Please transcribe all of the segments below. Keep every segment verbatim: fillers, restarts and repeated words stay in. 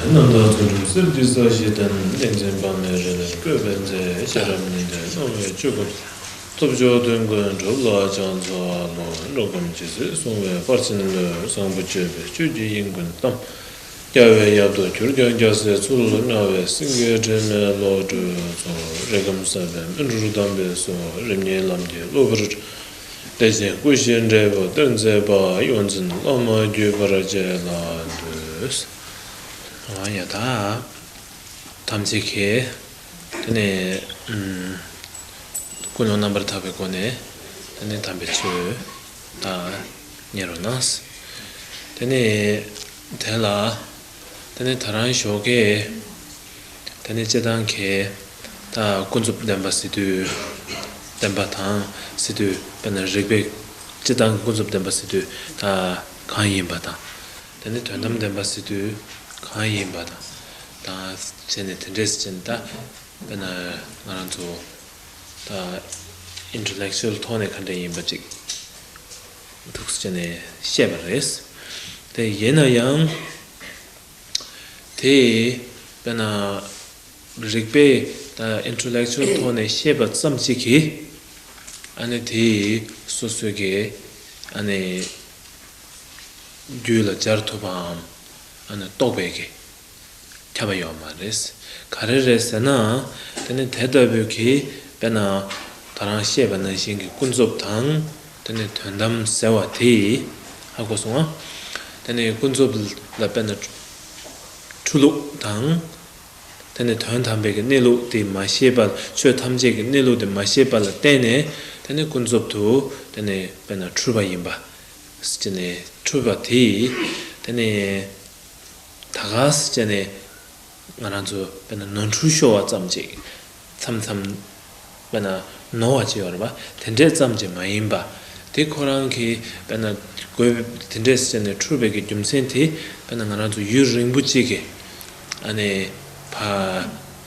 རྣམ་དག་ཚུལ་ཁྲིམས་གསེར་གྱི་ས་གཞི་བརྟན། ཏིང་འཛིན་དཔག་མེད་རིགས་ལྡན་བཀོད་པའི་མཛོད། ཤེས་རབ་སྙིང་ལྡན་སྣང་བའི་ཆོས་སྐུ། ཐོབ་མཆོག་དོན་ཀུན་གྲུབ་ལ་ཕྱག་འཚལ་ལོ། འགྲོ་ཀུན་ཇི་སྲིད་བསྲུང་བའི་ཕར་ཕྱིན་ལུས། བཟང་པོ་སྤྱོད་པའི་ཆོས་ཀྱི་དབྱིངས་ཀུན་གཏམས། རྒྱལ་བའི་ཡབ་ཏུ་གྱུར་ཀྱང་རྒྱལ་སྲས་ཚུལ་བློ་མྱང་བའི། སེང་གེའི་སྒྲོན་མེ་བློ་གྲོས་ཚོགས། རིགས་ཁམས་གསར་པའི་སྨིན་གྲོལ་གདམས་པའི་སྲོག་རིམ་གཉིས་ལམ་གྱི་གློ་བུར། བདེ་ཆེན་སྐུ་བཞིའི་འབྲས་བུ་སྟོན་མཛད་པ། ཡོངས་འཛིན་བླ་མ་བརྒྱུད་པར་བཅས་ལ་འདུད། ཨ་ཡ་ད། ཐམས་ཅད་ཀྱིས། དེ་ནས། ཨུམ། ཀུན་སློང་རྣམ་པར་དག་པའི་སྒོ་ནས། དེ་ནས་དམ་པའི་ཆོས་དང་ཉེ་རུ་གནང་། དེ་ནས་དེ་ལ། དེ་ནས་ད་རང་ཞོགས་ཀས། དེ་ནས་སྤྱིར་བཏང་གི། ད་ཀུན་རྫོབ་བདེན་པ་ཟེར་དུས། བདེན་པ་དང་ཟེར་དུས་དཔེར་ན་རིགས་པས་སྤྱིར་བཏང་ཀུན་རྫོབ་བདེན་པ་ཟེར་དུས་ད་གང་ཡིན་པ་དང་། དེ་ནས་དོན་དམ་བདེན་པ་ཟེར་དུས་གང་ཡིན་པ་དང་། དང་བྱས་ནས་དེ་འདྲས་བྱས་ནས་ད་དཔེར་ན་ང་རང་ཚོ་ད་ཨིན་ཊེ་ལེག་ཅུ་ཨལ་ཐོག་ནས་ག་འདྲས་ཡིན་པ་ཅིག་ཐུགས་སུ་བྱས་ནས་བཤད་པ་རེད། དེ་ཡིན་ན་ཡང་། དེ་དཔེར་ན་རིགས་པས་ད་ཨིན་ཊེ་ལེག་ཅུ་ཨལ་ཐོག་ནས་བཤད་པ་ཙམ་ཞིག་གིས། ཨ་ནི་དེ་སོ་སོའི་གི་ཨ་ནི་རྒྱུད་ལ་སྦྱར་ཐུབ་པའམ། ཨ་ནི་རྟོགས་པའི་གི་ཁྱབ་པ་ཡོད་མ་རེད། ག་རེ་རེད་ཟེར་ན། དེ་ནི་དེ་ལྟ་བུའི་གི་དཔེར་ན་ད་རང་བཤད་པ་ནང་བཞིན་གྱི་ཀུན་རྫོབ་དང་། དེ་ནི་དོན་དམ་ཟེར་བ་དེ་ཧ་གོ་སོང་ང་། དེ་ནི་ཀུན་རྫོབ་ལ་དཔེར་ན་འཁྲུལ་ལུགས་དང་། དེ་ནི་དོན་དམ་པའི་གི་གནས་ལུགས་དེ་མ་ཤེས་པ། ཆོས་ཐམས་ཅད་ཀྱི་གནས་ལུགས་དེ་མ་ཤེས་པ་ལ་བརྟེན་ནས། དེ་ནི་ཀུན་རྫོབ་ཏུ་དེ་ནི་དཔེར་ན་འཁྲུལ་པ་ཡིན་པ། ཟེར་ནས་འཁྲུལ་པ་དེ། དེ་ནི་ད་ག་ཟེར་བྱས་ནས་ང་རང་ཚོ་དཔེར་ན་ནོར་འཁྲུལ་ཤོར་བ་ཙམ་ཅིག་མཚམས་མཚམས་དཔེར་ན་ནོར་བ་ཅིག་ཡོད་རེད་པ། དེ་འདྲས་ཙམ་ཅིག་མ་ཡིན་པ། དེ་ཁོ་རང་གི་དཔེར་ན་དགོས་དེ་འདྲས་ཟེར་ནས་འཁྲུལ་པའི་གི་རྒྱུ་མཚན་དེ། དཔེར་ན་ང་རང་ཚོ་ཡུན་རིང་པོ་ཅིག་གི་ཨ་ནི་ཕ་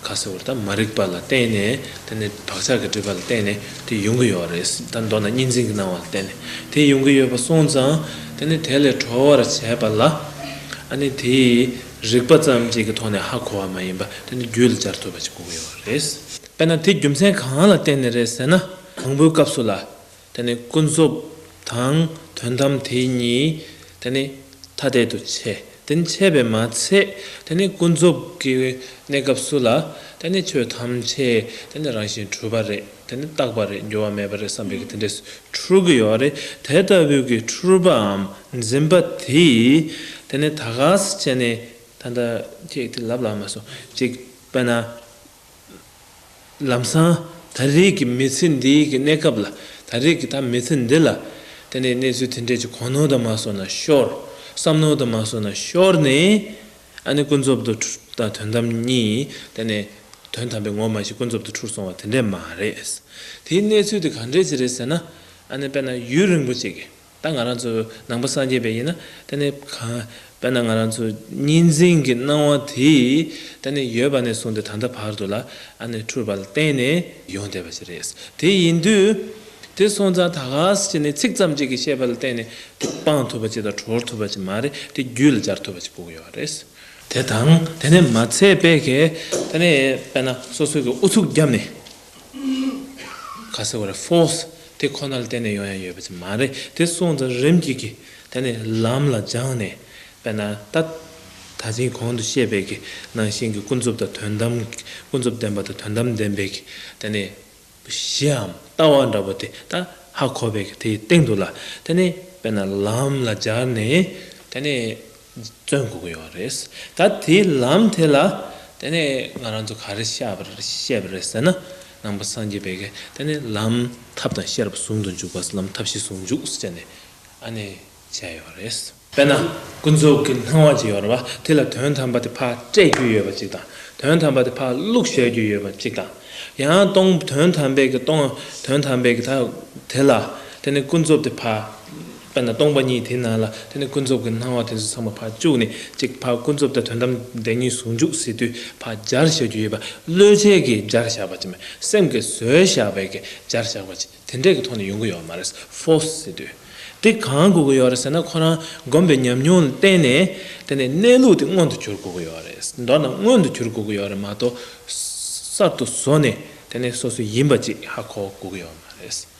ཁ་ཟེར་བ་ད་མ་རིག་པ་ལ་བརྟེན་ནས། དེ་ནི་བག་ཆགས་ཀྱི་སྒྲིབ་པ་ལ་བརྟེན་ནས་དེ་ཡོང་གི་ཡོད་རེད། ད་མདོར་ན་གཉིས་འཛིན་གྱི་སྣང་བ་ལ་བརྟེན་ནས་དེ་ཡོང་གི་ཡོད་པ་སོང་ཙང་། དེ་ནི་དེ་ལས་གྲོལ་བར་བྱས་པ་ལ། ཨ་ནི་དེའི་རིག་པ་ཙམ་ཅིག་གི་ཐོག་ནས་ཧ་གོ་བ་མ་ཡིན་པ། དེ་ནི་རྒྱུད་ལ་སྦྱར་ཐུབ་པ་ཅིག་དགོས་ཀྱི་ཡོད་རེད། དཔེར་ན་དེ་རྒྱུ་མཚན་གང་ལ་བརྟེན་ནས་རེད་ཟེར་ན། དང་པོའི་སྐབས་སུ་ལ། དེ་ནི་ཀུན་རྫོབ་དང་དོན་དམ་དེ་གཉིས་དེ་ནི་ཐ་དད་དུ་ཕྱེ། དེ་ནི་ཕྱེ་བས་མ་ཚད། དེ་ནི་ཀུན་རྫོབ་ཀྱི་གནས་སྐབས་སུ་ལ། དེ་ནི་ཆོས་ཐམས་ཅད་དེ་ནི་རང་བཞིན་གྲུབ་པ་རེད། དེ་ནི་རྟག་པ་རེད། འགྱུར་བ་མེད་པ་རེད་བསམ་པའི་གི་དེ་འདྲས་འཁྲུལ་གྱི་ཡོད་རེད། དེ་ལྟ་བུའི་གི་འཁྲུལ་པའམ་འཛིན་པ་དེ། དེ་ནི་ད་ག་ཟེར་བྱས་ནས་ད་ལྟ་ཅིག་དེ་ལབ་ལ་མ་སོང་ཅིག་དཔེར་ན། ལམ་སང་ད་རེས་ཀྱི་མི་ཚེ་འདིའི་གི་གནས་སྐབས་ལ། ད་རེས་ཀྱི་ད་མི་ཚེ་འདི་ལ། དེ་ནས་གནས་ཚུལ་དེ་འདྲས་ཀྱི་གོ་ནོར་དུ་མ་སོང་ན་ཤོར། བསམ་ནོར་དུ་མ་སོང་ན་ཤོར་ནས། ཨ་ནི་ཀུན་རྫོབ་ཏུ་འཁྲུལ་དང་དོན་དམ་གཉིས། དེ་ནས་དོན་དམ་པའི་ངོ་མ་ཞིག་ཀུན་རྫོབ་ཏུ་འཁྲུལ་སོང་བ་དེ་འདྲས་མ་རེད། དེའི་གནས་ཚུལ་དེ་ག་འདྲས་ཅིག་རེད་ཟེར་ན། ཨ་ནི་དཔེར་ན་ཡུན་རིང་པོ་ཅིག་གི་ད་ང་རང་ཚོ་ནང་པ་སངས་རྒྱས་པ་ཡིན་ན། དེ་ནི་གང་། དཔེར་ན་ང་རང་ཚོ་གཉིས་འཛིན་གྱི་སྣང་བ་དེ། དེ་ནི་ཡོད་པ་ནས་བཟུང་སྟེ་ད་ལྟ་བར་དུ་ལ་ཨ་ནི་འཁྲུལ་པ་ལ་བརྟེན་ནས་ཡོང་བསྡད་པ་ཞིག་རེད། དེ་ཡིན་དུས། དེ་སོང་ཙང་ད་ག་ཟེར་ནས་ཚིག་ཙམ་ཅིག་གིས་བཤད་པ་ལ་བརྟེན་ནས་དེ་སྤང་ཐུབ་པ་ཅིག་དང་གྲོལ་ཐུབ་པ་ཅིག་མ་རེད། དེ་རྒྱུད་ལ་སྦྱར་ཐུབ་པ་ཅིག་དགོས་ཀྱི་ཡོད་རེད། དེ་དང་དེ་ནས་མ་ཚད་པའི་གི། དེ་ནས་དཔེར་ན་སོ་སོའི་གི་ཨུ་ཚུགས་བརྒྱབ་ནས། ག་ཟེར་བ་རེད། ཕོར་སི་དེ་ཁོ་ན་ལ་བརྟེན་ནས་ཡོང་ཡ་ཡོད་པ་ཅིག་མ་རེད། དེ་སོང་ཙང་རིམ་གྱིས་ཀྱིས་དེ་ནས་ལམ་ལ་སྦྱངས་ནས། དཔེར་ན་ད་ད་ཅིང་གོང་དུ་བཤད་པའི་གི་ནང་བཞིན་གྱི་ཀུན་རྫོབ་དང་དོན་དམ། ཀུན་རྫོབ་བདེན་པ་དང་དོན་དམ་བདེན་པའི་གི་དེ་ནས་གཞིའམ་ལྟ་བ་འདྲ་པོ་དེ་ད་ཧ་གོ་བའི་གི་དེའི་སྟེང་དུ་ལ། དེ་ནས་དཔེར་ན་ལམ་ལ་སྦྱར་ནས་དེ་ནས། བརྩོན་དགོས་ཀྱི་ཡོད་རེད། ད་དེའི་ལམ་དེ་ལ་དེ་ནས་ང་རང་ཚོ་ག་རེ་བཤད་པ་རེད། བཤད་པ་རེད་ཟེར་ན། ནང་པ་སངས་རྒྱས་པའི་གི་དེ་ནས་ལམ་ཐབས་དང་བཤད་པ་ཟུང་དུ་འཇུག་པ། ལམ་ཐབས་ཤེས་ཟུང་འཇུག་ཟེར་ནས་ཨ་ནི་བྱས་ཡོད་རེད། དཔེར་ན་ཀུན་རྫོབ་ཀྱི་སྣང་བ་ཅིག་ཡོད་རེད་པ། དེ་ལ་དོན་དམ་པ་དེ་ཕར་སྤྲད་རྒྱུ་ཡོད་པ་ཅིག་དང་། དོན་དམ་པ་དེ་ཕར་བླུགས་བཞག་རྒྱུ་ཡོད་པ་ཅིག་དང་། ཡང་སྟོང་དོན་དམ་པའི་གི་སྟོང་། དོན་དམ་པའི་གི་ད་དེ་ལ་དེ་ནས་ཀུན་རྫོབ་དེ་ཕར། དཔེར་ན་སྟོང་པ་ཉིད་དེ་ནང་ལ་དེ་ནས་ཀུན་རྫོབ་ཀྱི་སྣང་བ་དེ་ཚོ་ཚང་མ་ཕར་བཅུག་ནས་ཅིག་ཕར་ཀུན་རྫོབ་དང་དོན་དམ་བདེན་གཉིས་ཟུང་འཇུག་ཟེར་དུས་ཕར་སྦྱར་བཞག་རྒྱུ་ཡོད་པ། བློས་བྱས་ཀྱིས་སྦྱར་བཞག་པ་ཅིག་མེད། སེམས་ཀྱིས་བཟོས་བཞག་པའི་གི་སྦྱར་བཞག་པ་ཅིག་དེ་འདྲས་ཀྱི་ཐོག་ནས་ཡོང་གི་ཡོད་མ་རེད། ཕོར་སི་ཟེར་དུས། དེ་གང་དགོས་ཀྱི་ཡོད་རེད་ཟེར་ན། ཁོ་རང་སྒོམ་པའི་ཉམས་མྱོང་ལ་བརྟེན་ནས་དེ་ནས་གནས་ལུགས་དེ་མངོན་དུ་གྱུར་དགོས་ཀྱི་ཡོད་རེད། མདོར་ན་མངོན་དུ་གྱུར་དགོས་ཀྱི་ཡོད་རེད་མ་གཏོགས། གསར་དུ་བཟོས་ནས་དེ་ནས་སོ་སོ་ཡིན་པ་ཅིག་ཧ་གོ་དགོས་ཀྱི་ཡོད་མ་རེད།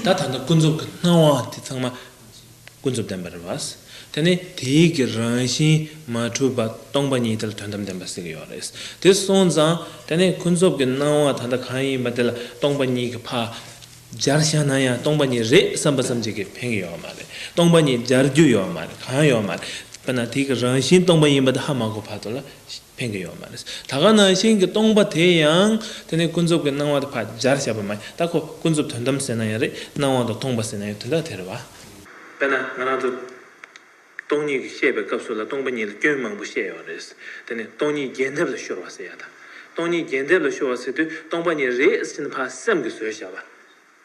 ད་ད་ལྟ་ཀུན་རྫོབ་ཀྱི་སྣང་བ་དེ་ཚང་མ་ཀུན་རྫོབ་བདེན་པ་རེད་བ། དེ་ནས་དེའི་གི་རང་བཞིན་མ་གྲུབ་པ་སྟོང་པ་ཉིད་དེ་ལ་དོན་དམ་བདེན་པ་ཟེར་གྱི་ཡོད་རེད། དེ་སོང་ཙང་དེ་ནས་ཀུན་རྫོབ་ཀྱི་སྣང་བ་ད་ལྟ་གང་ཡིན་པ་དེ་ལ་སྟོང་པ་ཉིད་ཀྱི་ཕར་སྦྱར་བཞག་ན་ཡང་སྟོང་པ་ཉིད་རེད་བསམ་པ་ཙམ་གྱིས་ཀྱི་ཕན་གྱི་ཡོད་མ་རེད། སྟོང་པ་ཉིད་སྦྱར་རྒྱུ་ཡོད་མ་རེད། གང་ཡོད་མ་རེད། དཔེར་ན་དེ་གི་རང་བཞིན་སྟོང་པ་ཡིན་པ་དེ་ཧ་མ་གོ་བར་དུ་ལ་ཕན་གྱི་ཡོད་མ་རེད། ད་ག་ནང་བཞིན་གྱི་སྟོང་པ་དེ་ཡང་དེ་ནས་ཀུན་རྫོབ་ཀྱི་སྣང་བ་དེ་ཕར་སྦྱར་བཞག་པ་མ་ཡིན། ད་ཁོ་ཀུན་རྫོབ་དོན་དམ་ཟེར་ན་ཡང་རེད། སྣང་བ་དང་སྟོང་པ་ཟེར་ན་ཡང་དོན་དག་དེ་རེད་བ། དཔེར་ན་ང་རང་ཚོ་སྟོང་ཉིད་ཀྱི་བཤད་པའི་སྐབས་སུ་ལ་སྟོང་པ་ཉིད་ལ་སྐྱོན་མང་པོ་བཤད་ཡོད་རེད། དེ་ནས་སྟོང་ཉིད་རྒྱས་འདེབས་ལ་ཤོར་བ་ཟེར་ཡ་དང་། སྟོང་ཉིད་རྒྱས་འདེབས་ལ་ཤོར་བ་ཟེར་དུས་སྟོང་པ་ཉིད་རེད་ཟེར་ནས་ཕར་སེམས་ཀྱིས་བཟོས་བཞག་པ་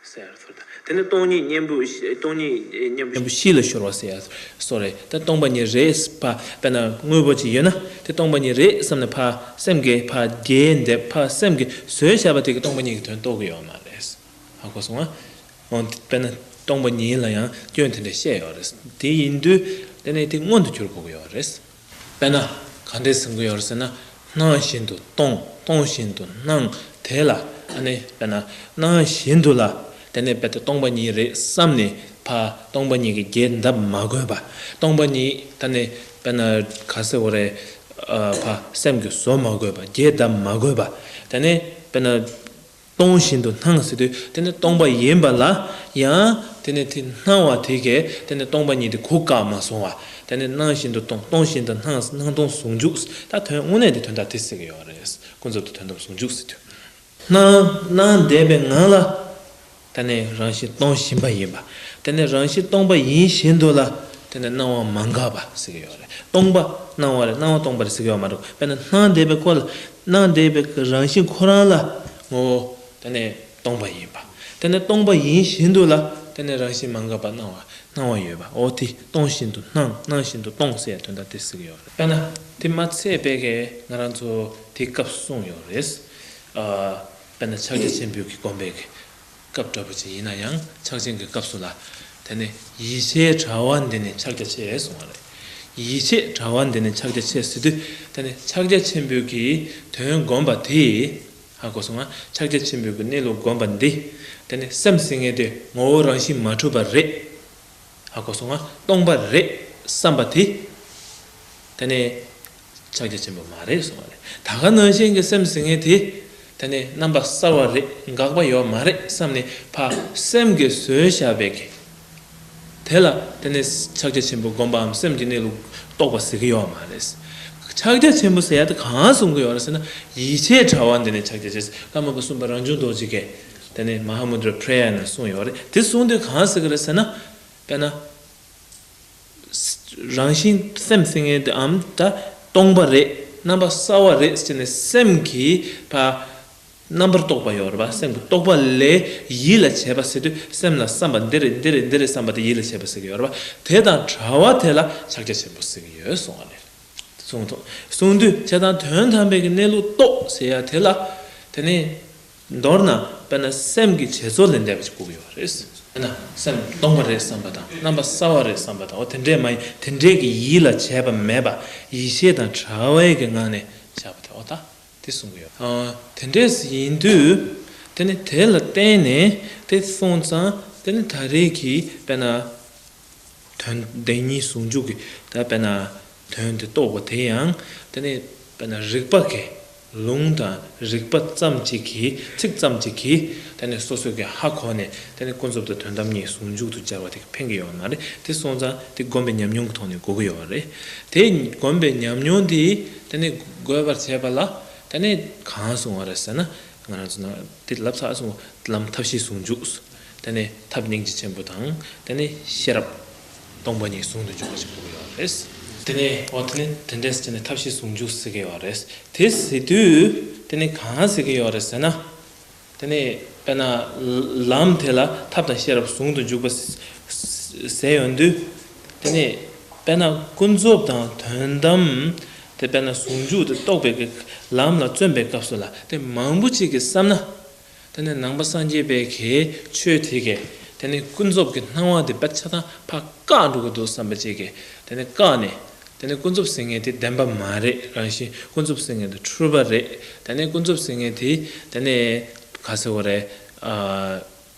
ཟེར་ཡ་ཚོར་དང་། དེ་ནས་སྟོང་ཉིད་གཉེན་པོ་སྟོང་ཉིད་གཉེན་པོ་གཤིས་ལ་ཤོར་བ་ཟེར་ཡ་སོགས་རེད། ད་སྟོང་པ་ཉིད་རེད་ཕར་དཔེར་ན་དངོས་པོ་ཅིག་ཡོད་ན་དེ་སྟོང་པ་ཉིད་རེད་བསམ་ནས་ཕར་སེམས་ཀྱིས་ཕར་རྒྱས་འདེབས་ཕར་སེམས་ཀྱིས་བཟོས་བཞག་པ་དེ་གི་སྟོང་པ་ཉིད་ཀྱི་དོན་རྟོགས་ཀྱི་ཡོད་མ་རེད། ཧ་གོ་སོང་ང་། འོ་དཔེར་ན་སྟོང་པ་ཉིད་ལ་ཡང་སྐྱོན་དེ་འདྲ་བཤད་ཡོད་རེད། དེ་ཡིན་དུས་དེ་ནས་དེ་མངོན་དུ་གྱུར་དགོས་ཀྱི་ཡོད་རེད། དཔེར་ན་ག་འདྲས་གསུང་གི་ཡོད་རེད་ཟེར་ན། སྣང་བཞིན་དུ་སྟོང་། སྟོང་བཞིན་དུ་སྣང་། དེ་ལ་ཨ་ནི་དཔེར་ན་སྣང་བཞིན་དུ་ལ་དེ་ནས་དཔེ་དེ་སྟོང་པ་ཉིད་རེད་བསམ་ནས་ཕར་སྟོང་པ་ཉིད་ཀྱི་རྒྱས་གདབ་མ་དགོས་པ། སྟོང་པ་ཉིད་ད་ནི་དཔེར་ན་ག་ཟེར་དགོས་རེད། ཕར་སེམས་ཀྱིས་བཟོ་མ་དགོས་པ། རྒྱས་གདབ་མ་དགོས་པ། དེ་ནས་དཔེར་ན། སྟོང་བཞིན་དུ་སྣང་ཟེར་དུས་དེ་ནི་སྟོང་པ་ཡིན་པ་ལ་ཡང་དེ་ནི་དེ་སྣང་བ་དེ་གས་དེ་ནི་སྟོང་པ་ཉིད་དེ་གོ་བཀག་མ་སོང་བ། དེ་ནི་སྣང་བཞིན་དུ་སྟོང་། སྟོང་བཞིན་དུ་སྣང་། སྣང་སྟོང་ཟུང་འཇུག་ད་དོན་དངོས་གནས་དེ་དོན་དག་དེ་ཟེར་གྱི་ཡོད་རེད། ཀུན་རྫོབ་ཏུ་དོན་དམ་ཟུང་འཇུག་ཟེར་དུས། སྣང་སྣང་བསྡད་པའི་ངང་ལ་དེ་ནི་རང་བཞིན་སྟོང་བཞིན་པ་ཡིན་པ། དེ་ནི་རང་བཞིན་སྟོང་པ་ཡིན་བཞིན་དུ་ལ་དེ་ནི་སྣང་བ་མ་འགགས་པ་ཟེར་གྱི་ཡོད་རེད། སྟོང་པ་སྣང་བ་རེད། སྣང་བ་སྟོང་པ་རེད་ཟེར་གྱི་ཡོད་མ་རེད། དཔེར་ན་སྣང་བསྡད་པའི་སྐོར་ལ། སྣང་བསྡད་པའི་རང་བཞིན་ཁོ་རང་ལ་ངོ་བོ་དེ་ནས་སྟོང་པ་ཡིན་པ། དེ་ནས་སྟོང་པ་ཡིན་བཞིན་དུ་ལ་དེ་ནས་རང་བཞིན་མ་འགགས་པ་སྣང་བ་སྣང་བ་ཡོད་པ། འོ་དེ་སྟོང་བཞིན་དུ་སྣང་། སྣང་བཞིན་དུ་སྟོང་ཟེར་ཡ་དོན་དག་དེ་ཟེར་གྱི་ཡོད་རེད། དཔེར་ན་དེ་མ་ཚད་པའི་གི་ང་རང་ཚོ་དེ་སྐབས་གསུངས་ཡོད་རེད། ཨ་དཔེར་ན་ཕྱག་རྒྱ་ཆེན་པོའི་གི་སྒོམ་པའི་གི་སྐབས་འདྲ་པོ་ཅིག་ཡིན་ན་ཡང་ཕྱག་ཆེན་གྱི་སྐབས་སུ་ལ། དེ་ནས་ཡིད་ཆེས་བྲལ་བ་འདི་ནི་ཕྱག་རྒྱ་ཆེ་གསུངས་པ་རེད། ཡིད་ཆེས་བྲལ་བ་འདི་ནི་ཕྱག་རྒྱ་ཆེ་ཟེར་དུས་དེ་ནི་ཕྱག་རྒྱ་ཆེན་པོའི་གི་དོན་བསྒོམ་པ་དེ། ཧ་གོ་སོང་ང་། ཕྱག་རྒྱ་ཆེན་པོའི་གི་གནས་ལུགས་བསྒོམ་པ་འདི། དེ་ནི་སེམས་ཟེར་མཁན་དེ་ངོ་བོ་རང་བཞིན་མ་གྲུབ་པ་རེད། ཧ་གོ་སོང་ང་། སྟོང་པ་རེད་བསམ་པ་དེ། དེ་ནས་ཕྱག་རྒྱ་ཆེན་པོ་མ་རེད་གསུངས་པ་རེད། ད་ག་ནང་བཞིན་གྱི་སེམས་ཟེར་མཁན་དེ། དེ་ནས་རྣམ་པ་གསར་བ་རེད། འགག་པ་ཡོད་མ་རེད་བསམ་ནས་ཕར་སེམས་ཀྱིས་བཟོས་བཞག་པའི་གི། དེ་ལ་དེ་ནས་ཕྱག་རྒྱ་ཆེན་པོ་བསྒོམ་པའམ་སེམས་ཀྱི་གནས་ལུགས་རྟོགས་པ་ཟེར་གྱི་ཡོད་མ་རེད། ཕྱག་རྒྱ་ཆེན་པོ་ཟེར་ཡ་དེ་གང་གསུང་གི་ཡོད་རེད་ཟེར་ན། ཡིད་ཆེས་བྲལ་བ་འདི་ནི་ཕྱག་རྒྱ་ཆེ། བླ་མ་བུ་གསུམ་པ་རང་བྱུང་རྡོ་རྗེ་གིས་དེ་ནས་མ་ཧཱ་མུ་དྲ་པྲ་ཡ་ན་གསུངས་ཡོད་རེད། དེ་གསུངས་དུས་གང་ཟེར་གྱི་རེད་ཟེར་ན། དཔེར་ན། རང་བཞིན་སེམས་ཟེར་མཁན་དེའམ་ད་སྟོང་པ་རེད། རྣམ་པ་གསར་བ་རེད་ཟེར་ནས་སེམས་ཀྱིས་ཕར་རྣམ་པར་རྟོག་པ་ཡོད་རེད་པ། སེམས་ཀྱི་རྟོག་པ་ལས་ཡིད་ལ་བྱེད་པ་ཟེར་དུས་སེམས་ལ་བསམ་པ་འདི་རེད་འདི་རེད་འདི་རེད་བསམ་པ་དེ་ཡིད་ལ་བྱེད་པ་ཟེར་གྱི་ཡོད་རེད་པ། དེ་དང་བྲལ་བ་དེ་ལ་ཕྱག་རྒྱ་ཆེན་པོ་ཟེར་གྱི་ཡོད་གསུངས་པ་རེད། གསུངས་ཐུབ། གསུངས་དུས་བྱས་ཙང་དོན་དམ་པའི་གི་གནས་ལུགས་རྟོགས་ཟེར་ཡ་དེ་ལ། དེ་ནས་མདོར་ན་དཔེར་ན་སེམས་ཀྱི་བྱེད་རྩོལ་ལས་འདས་པ་ཅིག་དགོས་ཀྱི་ཡོད་རེད། དཔེར་ན་སེམས་སྟོང་པ་རེད་བསམ་པ་དང་རྣམ་པ་གསར་བ་རེད་བསམ་པ་དང་། འོ་དེ་འདྲས་མ་ཡིན། དེ་འདྲས་ཀྱི་ཡིད་ལ་བྱས་པ་མེད་པ། ཡིད་ཆེས་དང་བྲལ་བའི་གི་ངང་ནས་བཞག་པ་དེ། འོ་ད་དེ་གསུང་གི་ཡོད། ཨ་དེ་འདྲས་ཡིན་དུས་དེ་ནི་དེ་ལ་བརྟེན་ནས་དེ་སོང་ཙང་དེ་ནི་ད་རེས་ཀྱི་དཔེར་ན། དོན་བདེན་གཉིས་ཟུང་འཇུག་གི་ད་དཔེར་ན་དོན་དེ་རྟོགས་པ་དེ་ཡང་དེ་ནི་དཔེར་ན་རིགས་པ་གི་ལུང་དང་རིགས་པ་ཙམ་གཅིག་གིས་ཚིག་ཙམ་གཅིག་གིས་དེ་ནི་སོ་སོ་གི་ཧ་གོ་ནས་དེ་ནི་ཀུན་རྫོབ་དང་དོན་དམ་གཉིས་ཟུང་འཇུག་ཏུ་སྦྱར་བ་དེ་ཕན་གྱི་ཡོད་མ་རེད། དེ་སོང་ཙང་དེ་སྒོམ་པའི་ཉམས་མྱོང་གི་ཐོག་ནས་དགོས་ཀྱི་ཡོད་རེད། དེ་སྒོམ་པའི་ཉམས་མྱོང་དེ་དེ་ནི་དགོས་པར་བྱེད་པ་ལ་དེ་ནི་གང་གསུང་བ་རེད་ཟེར་ན། ང་རང་ཚོ་ནང་དེ་ལབ་ཚར་སོང་། ལམ་ཐབས་ཤེས་ཟུང་འཇུག་དེ་ནས་ཐབས་སྙིང་རྗེ་ཆེན་པོ་དང་། དེ་ནས་ཤེས་རབ་སྟོང་པ་ཉིད་ཟུང་དུ་འཇུག་པ་ཞིག་དགོས་ཀྱི་ཡོད་རེད། དེ་ནས་འོ་དེ་ནས་དེ་འདྲས་བྱས་ནས་ཐབས་ཤེས་ཟུང་འཇུག་ཟེར་གྱི་ཡོད་རེད། དེ་ཟེར་དུས་དེ་ནས་གང་ཟེར་གྱི་ཡོད་རེད་ཟེར་ན། དེ་ནས་དཔེར་ན་ལམ་དེ་ལ་ཐབས་དང་ཤེས་རབ་ཟུང་དུ་འཇུག་པ་ཟེར་ཡོང་དུས། དེ་ནས་དཔེར་ན་ཀུན་རྫོབ་དང་དོན་དམ་དེ་དཔེར་ན་ཟུང་འཇུག་དེ་རྟོགས་པའི་གི་ལམ་ལ་བརྩོན་པའི་སྐབས་སུ་ལ་དེ་མང་པོ་ཅིག་གིས་བསམ་ན། དེ་ནས་ནང་པ་སངས་རྒྱས་པའི་གི་ཆོས་དེ་གའི་ དེ་ནས་ཀུན་རྫོབ་ཀྱི་སྣང་བ་དེ་དཔེ་ཆ་དང་ཕར་བཀག་འགྲོ་གི་འདུག་བསམ་པ་ཅིག་གིས། དེ་ནས་བཀག་ནས། དེ་ནས་ཀུན་རྫོབ་ཟེར་མཁན་དེ་བདེན་པ་མ་རེད། རང་བཞིན་ཀུན་རྫོབ་ཟེར་མཁན་དེ་འཁྲུལ་པ་རེད། དེ་ནས་ཀུན་རྫོབ་ཟེར་མཁན་དེ། དེ་ནས་ག་ཟེར་བ་རེད། ཨ།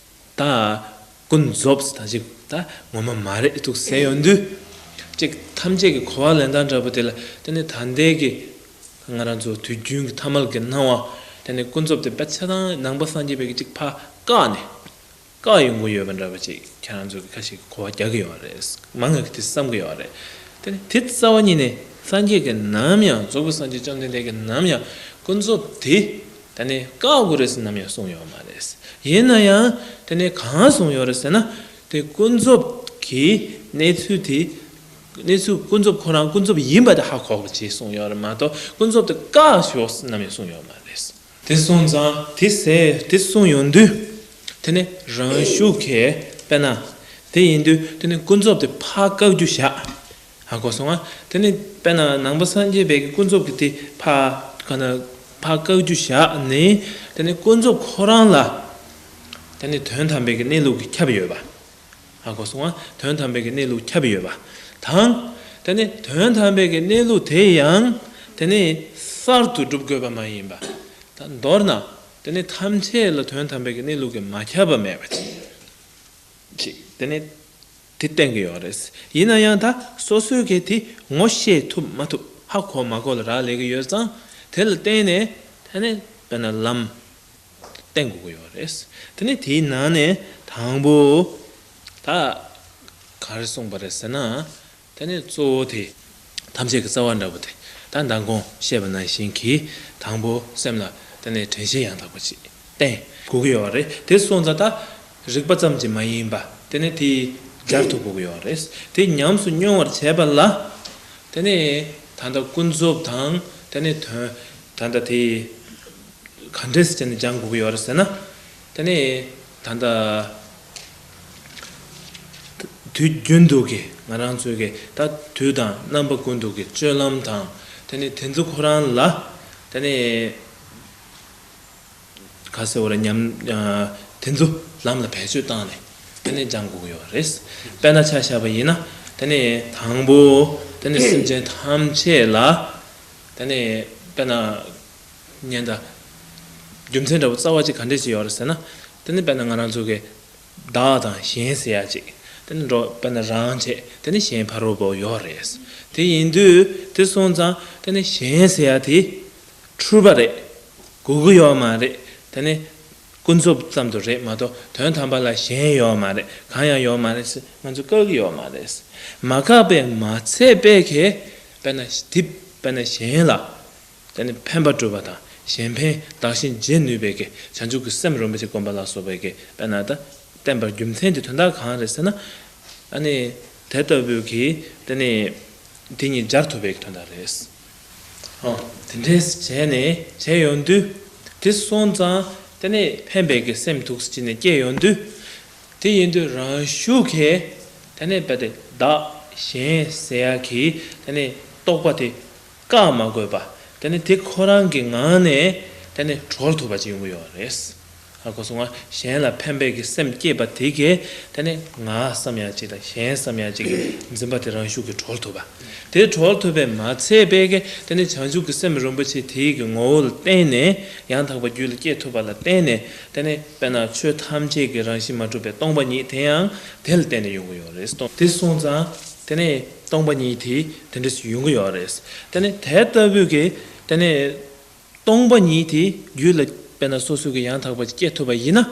ད་ཀུན་རྫོབ་ད་ཅིག་ད་ངོ་མ་མ་རེད་འདུག་ཟེར་ཡོང་དུས། ཅིག་ཐམས་ཅད་ཀྱི་གོ་བ་ལེན་སྟངས་འདྲ་པོ་དེ་ལ། དེ་ནས་ད་ལྟའི་གི་ང་རང་ཚོ་དུས་རྒྱུན་གྱི་ཐ་མལ་གྱི་སྣང་བ། དེ་ནས་ཀུན་རྫོབ་དེ་དཔེ་ཆ་དང་ནང་པ་སངས་རྒྱས་པའི་གི་ཅིག་ཕར་བཀག་ནས། བཀག་ཡོང་གི་ཡོད་པ་འདྲ་པོ་ཅིག་ཁྱེད་རང་ཚོ་གི་ཁ་ཤས་ཀྱིས་གོ་བ་རྒྱག་གི་ཡོད་རེད། མང་ང་གིས་དེ་བསམ་གི་ཡོད་རེད། དེ་ནི་དེ་རྩ་བ་ཉིད་ནས་སངས་རྒྱས་ཀྱིས་ནམ་ཡང་རྫོགས་པའི་སངས་རྒྱས་བཅོམ་ལྡན་འདས་ཀྱིས་ནམ་ཡང་ཀུན་རྫོབ་དེ་ད་ནི་བཀག་དགོས་རེད་ཟེར་ནམ་ཡང་གསུངས་ཡོད་མ་རེད། ཡིན་ན་ཡང་དེ་ནི་གང་གསུངས་ཡོད་རེད་ཟེར་ན། དེ་ཀུན་རྫོབ་ཀྱི་གནས་ཚུལ་དེ། གནས་ཚུལ་ཀུན་རྫོབ་ཁོ་རང་ཀུན་རྫོབ་ཡིན་པ་དེ་ཧ་གོ་བ་བྱས་གསུངས་ཡོད་རེད་མ་གཏོགས། ཀུན་རྫོབ་དེ་བཀག་ཤོག་ཟེར་ནམ་ཡང་གསུངས་ཡོད་མ་རེད། དེ་སོང་ཙང་དེ་ཟེར་དེ་གསུངས་ཡོང་དུས། དེ་ནས་རང་ཤུགས་ཀྱིས་དཔེར་ན། དེ་ཡིན་དུས་དེ་ནས་ཀུན་རྫོབ་དེ་ཕར་བཀག་རྒྱུ་བཞག་ཧ་གོ་སོང་ང་། དེ་ནས་དཔེར་ན་ནང་པ་སངས་རྒྱས་པའི་གི་ཀུན་རྫོབ་ཀྱི་དེ་ཕར་ག་ན་ཕར་བཀག་རྒྱུ་བཞག་ནས། དེ་ནས་ཀུན་རྫོབ་ཁོ་རང་ལ་དེ་ནས་དོན་དམ་པའི་གི་གནས་ལུགས་ཀྱིས་ཁྱབ་ཡོད་པ། ཧ་གོ་སོང་ང་། དོན་དམ་པའི་གི་གནས་ལུགས་ཁྱབ་ཡོད་པ་དང་། དེ་ནས་དོན་དམ་པའི་གི་གནས་ལུགས་དེ་ཡང་དེ་ནས་གསར་དུ་སྒྲུབ་དགོས་པ་མ་ཡིན་པ། ད་མདོར་ན་དེ་ནས་ཐམས་ཅད་ལ་དོན་དམ་པའི་གི་གནས་ལུགས་ཀྱིས་མ་ཁྱབ་པ་མེད་པ་ཅིག་ཅིག་དེ་ནས་དེ་བསྟན་གྱི་ཡོད་རེད། ཡིན་ན་ཡང་ད་སོ་སོས་གི་དེ་ངོ་ཤེས་ཐུབ་མ་ཐུབ་ཧ་གོ་མ་གོ་ལ་རག་ལས་ཀྱི་ཡོད་ཙང་། དེ་ལ་བརྟེན་ནས་དེ་ནས་དཔེར་ན་ལམ། བསྟན་དགོས་ཀྱི་ཡོད་རེད། དེ་ནས་དེའི་ནང་ནས་དང་པོ། ད་ག་རེ་གསུངས་པ་རེད་ཟེར་ན། དེ་ནས་གཙོ་བོ་དེ་ཐམས་ཅད་ཀྱི་རྩ་བ་འདྲ་པོ་དེ། ད་མདང་དགོང་བཤད་པ་ནང་བཞིན་གྱིས་དང་པོ་སེམས་ལ་དེ་ནས་དྲན་ཤེས་ཡང་དག་པ་ཅིག་བསྟེན་དགོས་ཀྱི་ཡོད་རེད། དེ་སོང་ཙང་ད་རིག་པ་ཙམ་གྱིས་མ་ཡིན་པ་དེ་ནས་དེ་སྦྱར་ཐུབ་དགོས་ཀྱི་ཡོད་རེད། དེ་ཉམས་སུ་མྱོང་བར་བྱས་པ་ལ། དེ་ནས་ད་ལྟ་ཀུན་རྫོབ་དང་དེ་ནས་དོན་ད་ལྟ་དེ། ག་འདྲས་བྱས་ནས་སྦྱང་དགོས་ཀྱི་ཡོད་རེད་ཟེར་ན། དེ་ནས་ད་ལྟ་དུས་རྒྱུན་དུ་གི་ང་རང་ཚོའི་གི་ད་དུས་དང་རྣམ་པ་ཀུན་ཏུ་གི་སྤྱོད་ལམ་དང་། དེ་ནས་དེ་ཚོ་ཁོ་རང་ལ་དེ་ནས་ག་ཟེར་བ་རེད། ཉམས་དེ་ཚོ་ལམ་ལ་བེད་སྤྱོད་བཏང་ནས་དེ་ནས་སྦྱང་དགོས་ཀྱི་ཡོད་རེད། དཔེར་ན་ཆ་བཞག་པ་ཡིན་ན། དེ་ནས་དང་པོ་དེ་ནས་སེམས་ཅན་ཐམས་ཅད་ལ་དེ་ནས་དཔེར་ན། ཉན་ད། རྒྱུ་མཚན་འདྲ་པོ་རྩ་བ་གཅིག་ག་འདྲས་ཞིག་ཡོད་རེད་ཟེར་ན། དེ་ནི་དཔེར་ན་ང་རང་ཚོ་གི་བདག་དང་གཞན་ཟེར་ཡ་གཅིག་དེ་ནི་འགྲོ་དཔེར་ན་རང་བྱས། དེ་ནི་གཞན་ཕ་རོལ་པོ་ཡོད་རེད། དེ་ཡིན་དུས་དེ་སོང་ཙང་དེ་ནི་གཞན་ཟེར་ཡ་དེ་འཁྲུལ་པ་རེད། དགོས་ཀྱི་ཡོད་མ་རེད། དེ་ནི་ཀུན་རྫོབ་ཙམ་དུ་རེད་མ་གཏོགས་དོན་དམ་པ་ལ་གཞན་ཡོད་མ་རེད། གང་ཡང་ཡོད་མ་རེད་ཟེར་ང་ཚོ་བཀག་གི་ཡོད་མ་རེད། མ་བཀག་པས་མ་ཚད་པའི་གི་དཔེར་ན་དེ་དཔེར་ན་གཞན་ལ། དེ་ནི་ཕན་པ་སྒྲུབ་པ་དང་གཞན་ཕན་བདག་གཞན་བརྗེ་ནུས་པའི་གི་བྱང་ཆུབ་ཀྱི་སེམས་རིན་པོ་ཆེ་བསྒོམ་པ་ལ་སོགས་པའི་གི་དཔེར་ན་ད་བསྟན་པར་རྒྱུ་མཚན་དེ་དོན་དག་གང་རེད་ཟེར་ན། ཨ་ནི་དེ་ལྟ་བུའི་གི་དེ་ནི་དེ་ཉིད་སྦྱར་ཐུབ་པའི་གི་དོན་དག་རེད། ཨོ། དེ་འདྲས་བྱས་ནས་བྱས་ཡོང་དུས། དེ་སོང་ཙང་དེ་ནི་ཕན་པའི་གི་སེམས་ཐུགས་སུ་ཅི་ནས་སྐྱེས་ཡོང་དུས། དེ་ཡིན་དུས་རང་ཤུགས་ཀྱིས་དེ་ནས་རྦད་དེ་བདག་གཞན་ཟེར་ཡག་གི་དེ་ནས་རྟོག་པ་དེ་བཀག་མ་དགོས་པ། དེ་ནས་དེ་ཁོ་རང་གི་ངང་ནས་དེ་ནས་གྲོལ་ཐུབ་པ་ཅིག་ཡོང་གི་ཡོད་རེད། ཧ་གོ་སོང་ང་། གཞན་ལ་ཕན་པའི་གི་སེམས་སྐྱེས་པ་དེ་གས་དེ་ནས་ང་བསམ་ཡག་ཅིག་དང་གཞན་བསམ་ཡག་ཅིག་གི་འཛིན་པ་དེ་རང་ཤུགས་ཀྱིས་གྲོལ་ཐུབ་པ། དེ་གྲོལ་ཐུབ་པས་མ་ཚད་པའི་གི་དེ་ནས་བྱང་ཆུབ་ཀྱི་སེམས་རིན་པོ་ཆེ་དེའི་གི་ངོ་བོ་ལ་བརྟེན་ནས་ཡང་དག་པ་རྒྱུད་ལ་སྐྱེས་ཐུབ་པ་ལ་བརྟེན་ནས། དེ་ནས་དཔེར་ན་ཆོས་ཐམས་ཅད་ཀྱི་རང་བཞིན་མ་གྲུབ་པའི་སྟོང་པ་ཉིད་དེ་ཡང་དེ་ལ་བརྟེན་ནས་ཡོང་གི་ཡོད་རེད། སྟོང་དེ་སོང་ཙང་དེ་ནས་སྟོང་པ་ཉིད་དེ་དེ་འདྲ་ཞིག་ཡོང་གི་ཡོད་རེད། དེ་ནས་དེ་ལྟ་བུའི་གི་དེ་ནས་སྟོང་པ་ཉིད་དེ་རྒྱུད་ལ་དཔེར་ན་སོ་སོ་གི་ཡང་དག་པ་ཅིག་སྐྱེ་ཐུབ་པ་ཡིན་ན།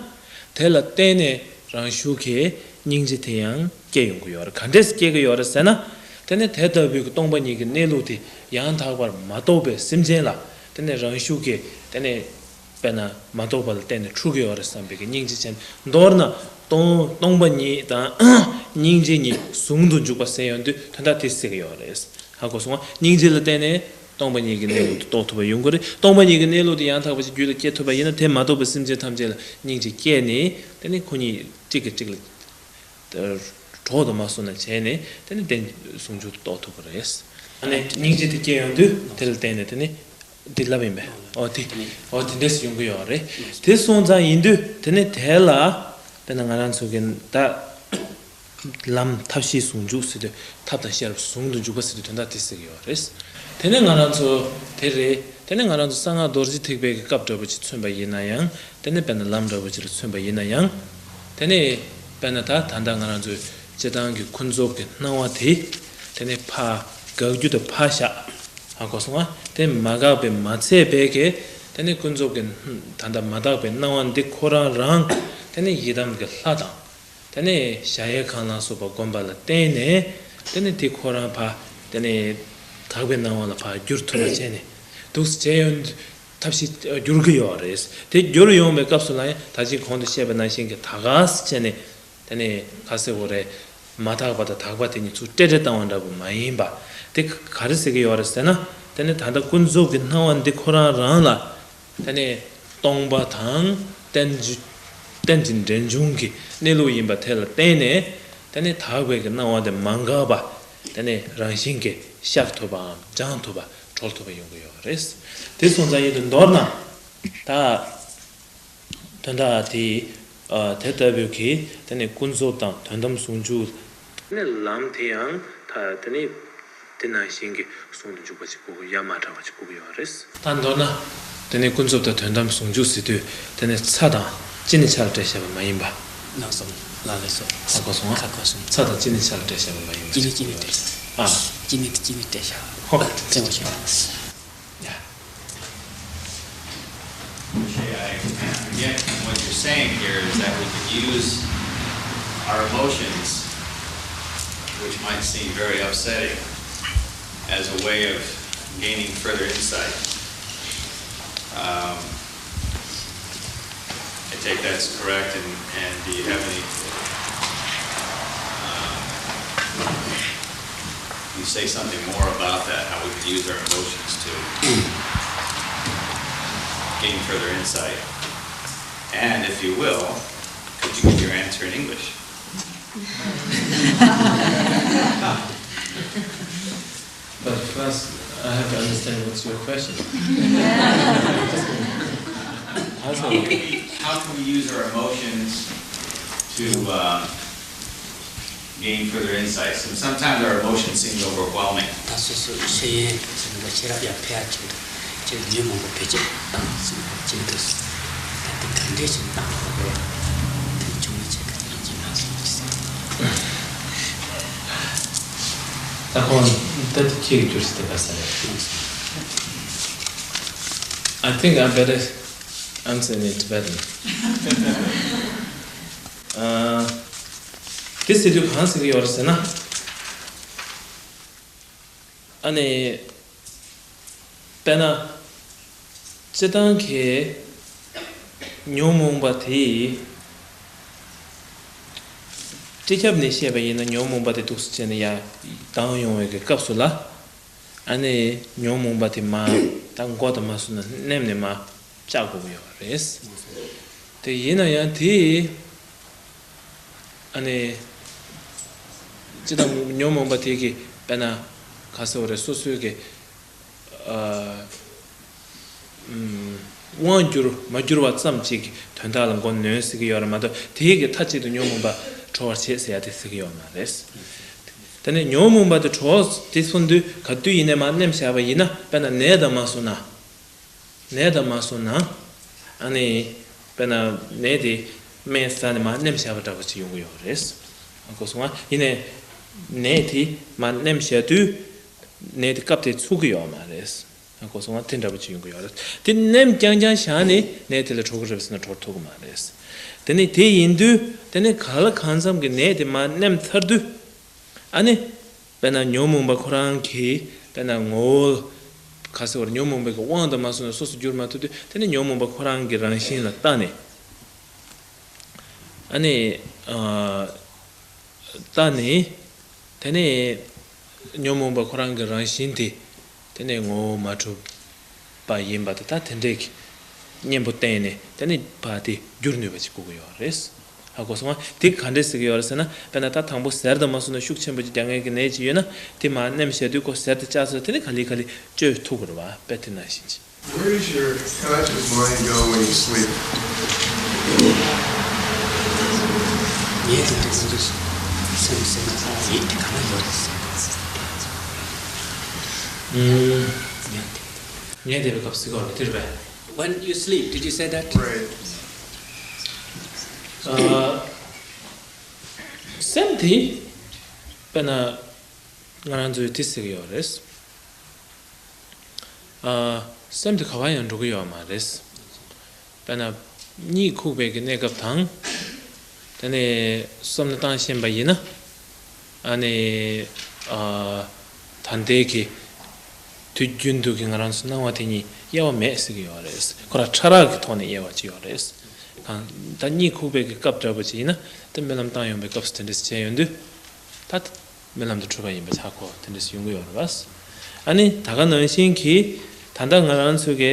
དེ་ལ་བརྟེན་ནས་རང་ཤུགས་ཀྱིས་སྙིང་རྗེ་དེ་ཡང་སྐྱེ་ཡོང་གི་ཡོད་རེད། ག་འདྲས་སྐྱེ་གི་ཡོད་རེད་ཟེར་ན། དེ་ནས་དེ་ལྟ་བུའི་གི་སྟོང་པ་ཉིད་ཀྱི་གནས་ལུགས་དེ་ཡང་དག་པར་མ་རྟོགས་པའི་སེམས་ཅན་ལ་དེ་ནས་རང་ཤུགས་ཀྱིས་དེ་ནས། དཔེར་ན་མ་རྟོགས་པ་ལ་བརྟེན་ནས་འཁྲུལ་གྱི་ཡོད་རེད་བསམ་པའི་གི་སྙིང་རྗེ་ཅན། མདོར་ན་སྟོང་སྟོང་པ་ཉིད་དང་སྙིང་རྗེ་གཉིས་ཟུང་དུ་འཇུག་པ་ཟེར་ཡོང་དུས་དོན་དག་དེ་ཟེར་གྱི་ཡོད་རེད། ཧ་གོ་སོང་ང་། སྙིང་རྗེ་ལ་བརྟེན་ནས་སྟོང་པ་ཉིད་ཀྱི་གནས་ལུགས་དེ་རྟོགས་ཐུབ་པ་ཡོང་གི་རེད། སྟོང་པ་ཉིད་ཀྱི་གནས་ལུགས་དེ་ཡང་དག་པ་ཞིག་རྒྱུད་ལ་སྐྱེ་ཐུབ་པ་ཡིན་ན་དེ་མ་རྟོགས་པའི་སེམས་ཅན་ཐམས་ཅད་ལ་སྙིང་རྗེ་སྐྱེས་ནས་དེ་ནི་ཁོ་གཉིས་གཅིག་གིས་གཅིག་ལ། གྲོགས་དང་མ་སོང་ན་བྱས་ནས་དེ་ནི་བདེན་ཟུང་འཇུག་རྟོགས་ཐུབ་པ་རེད། ཨ་ནི་སྙིང་རྗེ་དེ་སྐྱེ་ཡོང་དུས་དེ་ལ་བརྟེན་ནས་དེ་ནི་འདི་ལབ་ཡིན་པས། ཨོ་དེ་ཨོ་དེ་འདྲས་ཡོང་གི་ཡོད་རེད། དེ་སོང་ཙང་ཡིན་དུས་དེ་ནི་དེ་ལ་ དཔེར་ན་ང་རང་ཚོ་གི་ད་ལམ་ཐབས་ཤེས་ཟུང་འཇུག་ཟེར་དུས་ཐབས་དང་ཤེས་རབ་ཟུང་དུ་འཇུག་པ་ཟེར་དུས་དོན་དག་དེ་ཟེར་གྱི་ཡོད་རེད། དེ་ནས་ང་རང་ཚོ་དེ་རེད། དེ་ནས་ང་རང་ཚོ་གསང་སྔགས་རྡོ་རྗེ་ཐེག་པའི་གི་སྐབས་འདྲ་པོ་ཅིག་མཚོན་པ་ཡིན་ན་ཡང་། དེ་ནས་དཔེར་ན་ལམ་འདྲ་པོ་ཅིག་ལ་མཚོན་པ་ཡིན་ན་ཡང་། དེ་ནས་དཔེར་ན་ད་ད་ལྟ་ང་རང་ཚོའི་སྤྱིར་བཏང་གི་ཀུན་རྫོབ་ཀྱི་སྣང་བ་དེ། དེ་ནས་ཕར་དགག་རྒྱུ་དེ་ཕར་བཞག་ཧ་གོ་སོང་ང་། དེ་མ་འགགས་པའི་མ་ཚད་པའི་གི། དེ་ནས་ཀུན་རྫོབ་ཀྱི་ད་ལྟ་མ་དག་པའི་སྣང་བ་འདི་ཁོ་རང་རང་། དེ་ནས་ཡི་དམ་གྱི་ལྷ་དང་། དེ་ནས་གཞལ་ཡས་ཁང་ལ་སོགས་པ་བསྒོམ་པ་ལ་བརྟེན་ནས། དེ་ནས་དེ་ཁོ་རང་ཕར། དེ་ནས་དག་པའི་སྣང་བ་ལ་ཕར་བསྒྱུར་ཐུབ་པ་བྱས་ནས། འདུག་སེ་བྱས་ཡོང་དུས་ཐབས་ཤེས་བསྒྱུར་གྱི་ཡོད་རེད། དེ་བསྒྱུར་ཡོང་བའི་སྐབས་སུ་ལ་ཡང་ད་ཅི་གོང་དུ་བཤད་པ་ནང་བཞིན་གྱི་ད་ག་སེ་བྱས་ནས། དེ་ནས་ག་ཟེར་དགོས་རེད། མ་དག་པ་དང་དག་པ་དེ་གཉིས་ཚུར་སྤྲད་སྤྲད་བཏང་བ་འདྲ་པོ་མ་ཡིན་པ། དེ་ག་རེ་ཟེར་གྱི་ཡོད་རེད་ཟེར་ན། དེ་ནས་ད་ལྟ་ཀུན་རྫོབ་ཀྱི་སྣང་བ་འདི་ཁོ་རང་རང་ལ། དེ་ནས་སྟོང་པ་དང་རྟེན་ཅིང་། རྟེན་ཅིང་འབྲེལ་འབྱུང་གི་གནས་ལུགས་ཡིན་པ་དེ་ལ་བརྟེན་ནས། དེ་ནས་དག་པའི་གི་སྣང་བ་དེ་མ་འགགས་པ། དེ་ནས་རང་བཞིན་གྱིས་ཤར་ཐུབ་པའམ་སྦྱང་ཐུབ་པ་གྲོལ་ཐུབ་པ་ཡོང་གི་ཡོད་རེད། དེ་སོང་ཙང་ཡིན་དུས་མདོར་ན། ད། དོན་དག་དེ། ཨ། དེ་ལྟ་བུའི་གི་དེ་ནས་ཀུན་རྫོབ་དང་དོན་དམ་ཟུང་འཇུག་དེ་ནས་ལམ་དེ་ཡང་ད་དེ་ནས་དེ་ནང་བཞིན་གྱི་ཟུང་དུ་འཇུག་པ་ཅིག་དགོས་ཀྱི། ཡ་མ་བྲལ་བ་ཅིག་དགོས་ཀྱི་ཡོད་རེད། ད་མདོར་ན། དེ་ནས་ཀུན་རྫོབ་དང་དོན་དམ་ཟུང་འཇུག་ཟེར་དུས་དེ་ནས་ཚ་དང་ཅི་ནས་ཆ་ལ་སྤྲད་བཞག་པ་མ་ཡིན་པ། ལགས་སོ། ལགས་ལགས་སོ། ཧ་གོ་སོང་ཨ། ཧ་གོ་སོང་། ཚ་དང་ཅི་ནས་ཆ་ལ་སྤྲད་བཞག་པ་མ་ཡིན་པ། ཅི་ནས་ཅི་ནས་སྤྲད་བཞག་ཨ། ཅི་ནས་ཅི་ནས་སྤྲད་བཞག་ཧོ། བཙན་པོ་ཞིག Yeah. Okay, I, again, what you're saying here is that we can use our emotions, which might seem very upsetting, as a way of gaining further insight. Um, I take that's correct, and, and do you have any, um, you say something more about that, how we can use our emotions to gain further insight? And if you will, could you give your answer in English? But first, I have to understand what's your question. How can we, how can we use our emotions to, uh, gain further insights? And sometimes our emotions seem overwhelming. ད་སོ་སོའི་ཤེས་ཡོན་དེ་ཚོ་ནི་ཤེས་རབ་ཡར་འཕེལ་ཡག་ཆེད་དུ་ཅིག་ཉོན་མོངས་པ་བེད་སྤྱོད་བཏང་ཟིན་པ་ཅིག་འདུག་ད་དེ་ག་འདྲས་ཅིག་བཏང་དགོས་རེད། དེ་བྱུང་བའི་ཆེད་དུ་ཡིན་གྱི་མ་སོང་ཅི་ཟེར། ད་ཁོང་ད་དེ་ཁྱེད་ཀྱི་གྱུར་ཟེར་དེ་ག་ས་རེད། I think I better answer in Tibetan. ཨ། དེ་ཟེར་དུས་གང་ཟེར་གྱི་ཡོད་རེད་ཟེར་ན། ཨ་ནི། དཔེར་ན། སྤྱིར་བཏང་གི་ཉོན་མོངས་པ་དེ། སྤྱི་ཁྱབ་ནས་བཤད་པ་ཡིན་ན་ཉོན་མོངས་པ་དེ་འདུག་སེ་བྱས་ནས་ཡར་ལྡང་ཡོང་བའི་གི་སྐབས་སུ་ལ། ཨ་ནི་ཉོན་མོངས་པ་དེ་མར་ད་མགོ་དང་མ་སོང་ན་མནན་ནས་མར་བཅག་དགོས་ཀྱི་ཡོད་རེད། དེ་ཡིན་ན་ཡང་དེ། ཨ་ནི། སྤྱིར་བཏང་ཉོན་མོངས་པ་དེ་གི་དཔེར་ན་ག་ཟེར་བ་རེད། སོ་སོའི་གི། ཨ། ཨམ། དབང་བསྒྱུར་མ་བསྒྱུར་བ་ཙམ་གཅིག་གི་དོན་དག་ལ་མགོ་གནོན་ཟེར་གྱི་ཡོད་རེད་མ་གཏོགས། དེའི་གི་མཐའ་གཅིག་ཏུ་ཉོན་མོངས་པ་གྲོལ་བར་བྱེད་ཟེར་ཡ་དེ་ཟེར་གྱི་ཡོད་མ་རེད། དེ་ནས་ཉོན་མོངས་པ་དེ་གྲོལ་དེ་སོང་དུས་ག་དུས་ཡིན་ནའི་མར་མནན་བཞག་པ་ཡིན་ན། དཔེར་ན་ནད་དང་མ་སོང་ན། ནད་དང་མ་སོང་ན། ཨ་ནི། དཔེར་ན་ནད་དེ་སྨན་ཟ་ནས་མར་མནན་བཞག་པ་འདྲ་པོ་ཅིག་ཡོང་གི་ཡོད་རེད། ཧ་གོ་སོང་ང་། ཡིན་ནའི། ནད་དེ་མར་མནན་བཞག་དུས། ནད་དེ་སྐབས་དེར་ཚུགས་ཀྱི་ཡོད་མ་རེད། ཧ་གོ་སོང་ང་། དེ་འདྲ་པོ་ཅིག་ཡོང་གི་ཡོད་རེད། དེ་མནན་རྐྱང་རྐྱང་བཞག་ནས་ནད་དེ་ལས་གྲོལ་གྱི་རེད་ཟེར་ན་གྲོལ་ཐུབ་ཀྱི་མ་རེད། དེ་ནས་དེ་ཡིན་དུས་དེ་ནས་གང་ལ་གང་འཚམ་གྱི་ནད་དེ་མར་མནན་ཚར་དུས། ཨ་ནི། དཔེར་ན་ཉོན་མོངས་པ་ཁོ་རང་གི་དཔེར་ན་ངོ་བོ། ག་ཟེར་བ་རེད། ཉོན་མོངས་པའི་གི་དབང་དུ་མ་སོང་ནས་སོ་སོ་འགྱུར་མ་ཐུབ་དུས། དེ་ནི་ཉོན་མོངས་པ་ཁོ་རང་གི་རང་བཞིན་ལ་བལྟས་ནས། ཨ་ནི། ཨ། བལྟས་ནས། དེ་ནས་ཉོན་མོངས་པ་ཁོ་རང་གི་རང་བཞིན་དེ། དེ་ནས་ངོ་བོ་མ་གྲུབ་པ་ཡིན་པ་དེ་དག་དེ་འདྲས་ཀྱི་གཉེན་པོ་བསྟེན་ནས། དེ་ནས་ཕར་དེ་བསྒྱུར་ནུས་པ་ཅིག་དགོས་ཀྱི་ཡོད་རེད། ཧ་གོ་སོང་ང་། དེ་ག་འདྲས་ཟེར་གྱི་ཡོད་རེད་ཟེར་ན། དཔེར་ན་ད་དང་པོ་ཟས་དང་མ་སོང་ན་ཤུགས་ཆེན་པོ་ཅིག་རྒྱག་མཁན་གྱི་ནད་ཅིག་ཡོད་ན། དེ་མར་མནན་བཞག་དུས་ཁོ་ཟས་དེ་བཅག་ཚར། དེ་ནས་ག་ལེ་ག་ལེ་བཅོས་ཐུབ་ཀྱི་རེད་བ། དཔེ་དེ་ནང་བཞིན་ཅིག Where does your conscious mind go when you sleep? ངའི་དེ་དུས་སུ་སེམས་སེམས་ལ་ཡིད་དེ་ག་ན་ཡོད་རེད་ཟེར། ངས་བསྡད་པའི་སྐབས་སུ་གོ་རེད་དེ་རེད་པས། When you sleep, did you say that? Right. ཨ། སེམས་དེ་དཔེར་ན་ང་རང་ཚོས་དེ་ཟེར་གྱི་ཡོད་རེད། ཨ། སེམས་དེ་ག་བ་ཡང་འགྲོ་གི་ཡོད་མ་རེད། དཔེར་ན་གཉིད་ཁུག་པའི་གི་གནས་སྐབས་དང་། དེ་ནས་བསམ་བློ་བཏང་ཤེས་པ་ཡིན་ན། ཨ་ནི། ཨ། ད་ལྟའི་གི་དུས་རྒྱུན་དུ་གི་ང་རང་ཚོ་སྣང་བ་དེ་གཉིས་དབྱེ་བ་མེད་ཟེར་གྱི་ཡོད་རེད། ཁོ་རང་ཕྲ་རགས་ཀྱི་ཐོག་ནས་དབྱེ་བ་ཕྱེ་ཡོད་རེད། གང་ད་གཉིད་ཁུག་པའི་གི་སྐབས་འདྲ་པོ་ཅིག་ཡིན་ན་དེ་སྨོན་ལམ་བཏང་ཡོང་པའི་སྐབས་སུ་དེ་འདྲ་བྱས་ཡོང་དུས། ད་སྨོན་ལམ་དེ་འགྲུབ་པ་ཡིན་པ་ཆགས་གོ་དེ་འདྲ་ཡོང་གི་ཡོད་རེད་པ། ཨ་ནི་ད་ག་ནང་བཞིན་གྱི་ད་ལྟ་ང་རང་ཚོ་གི་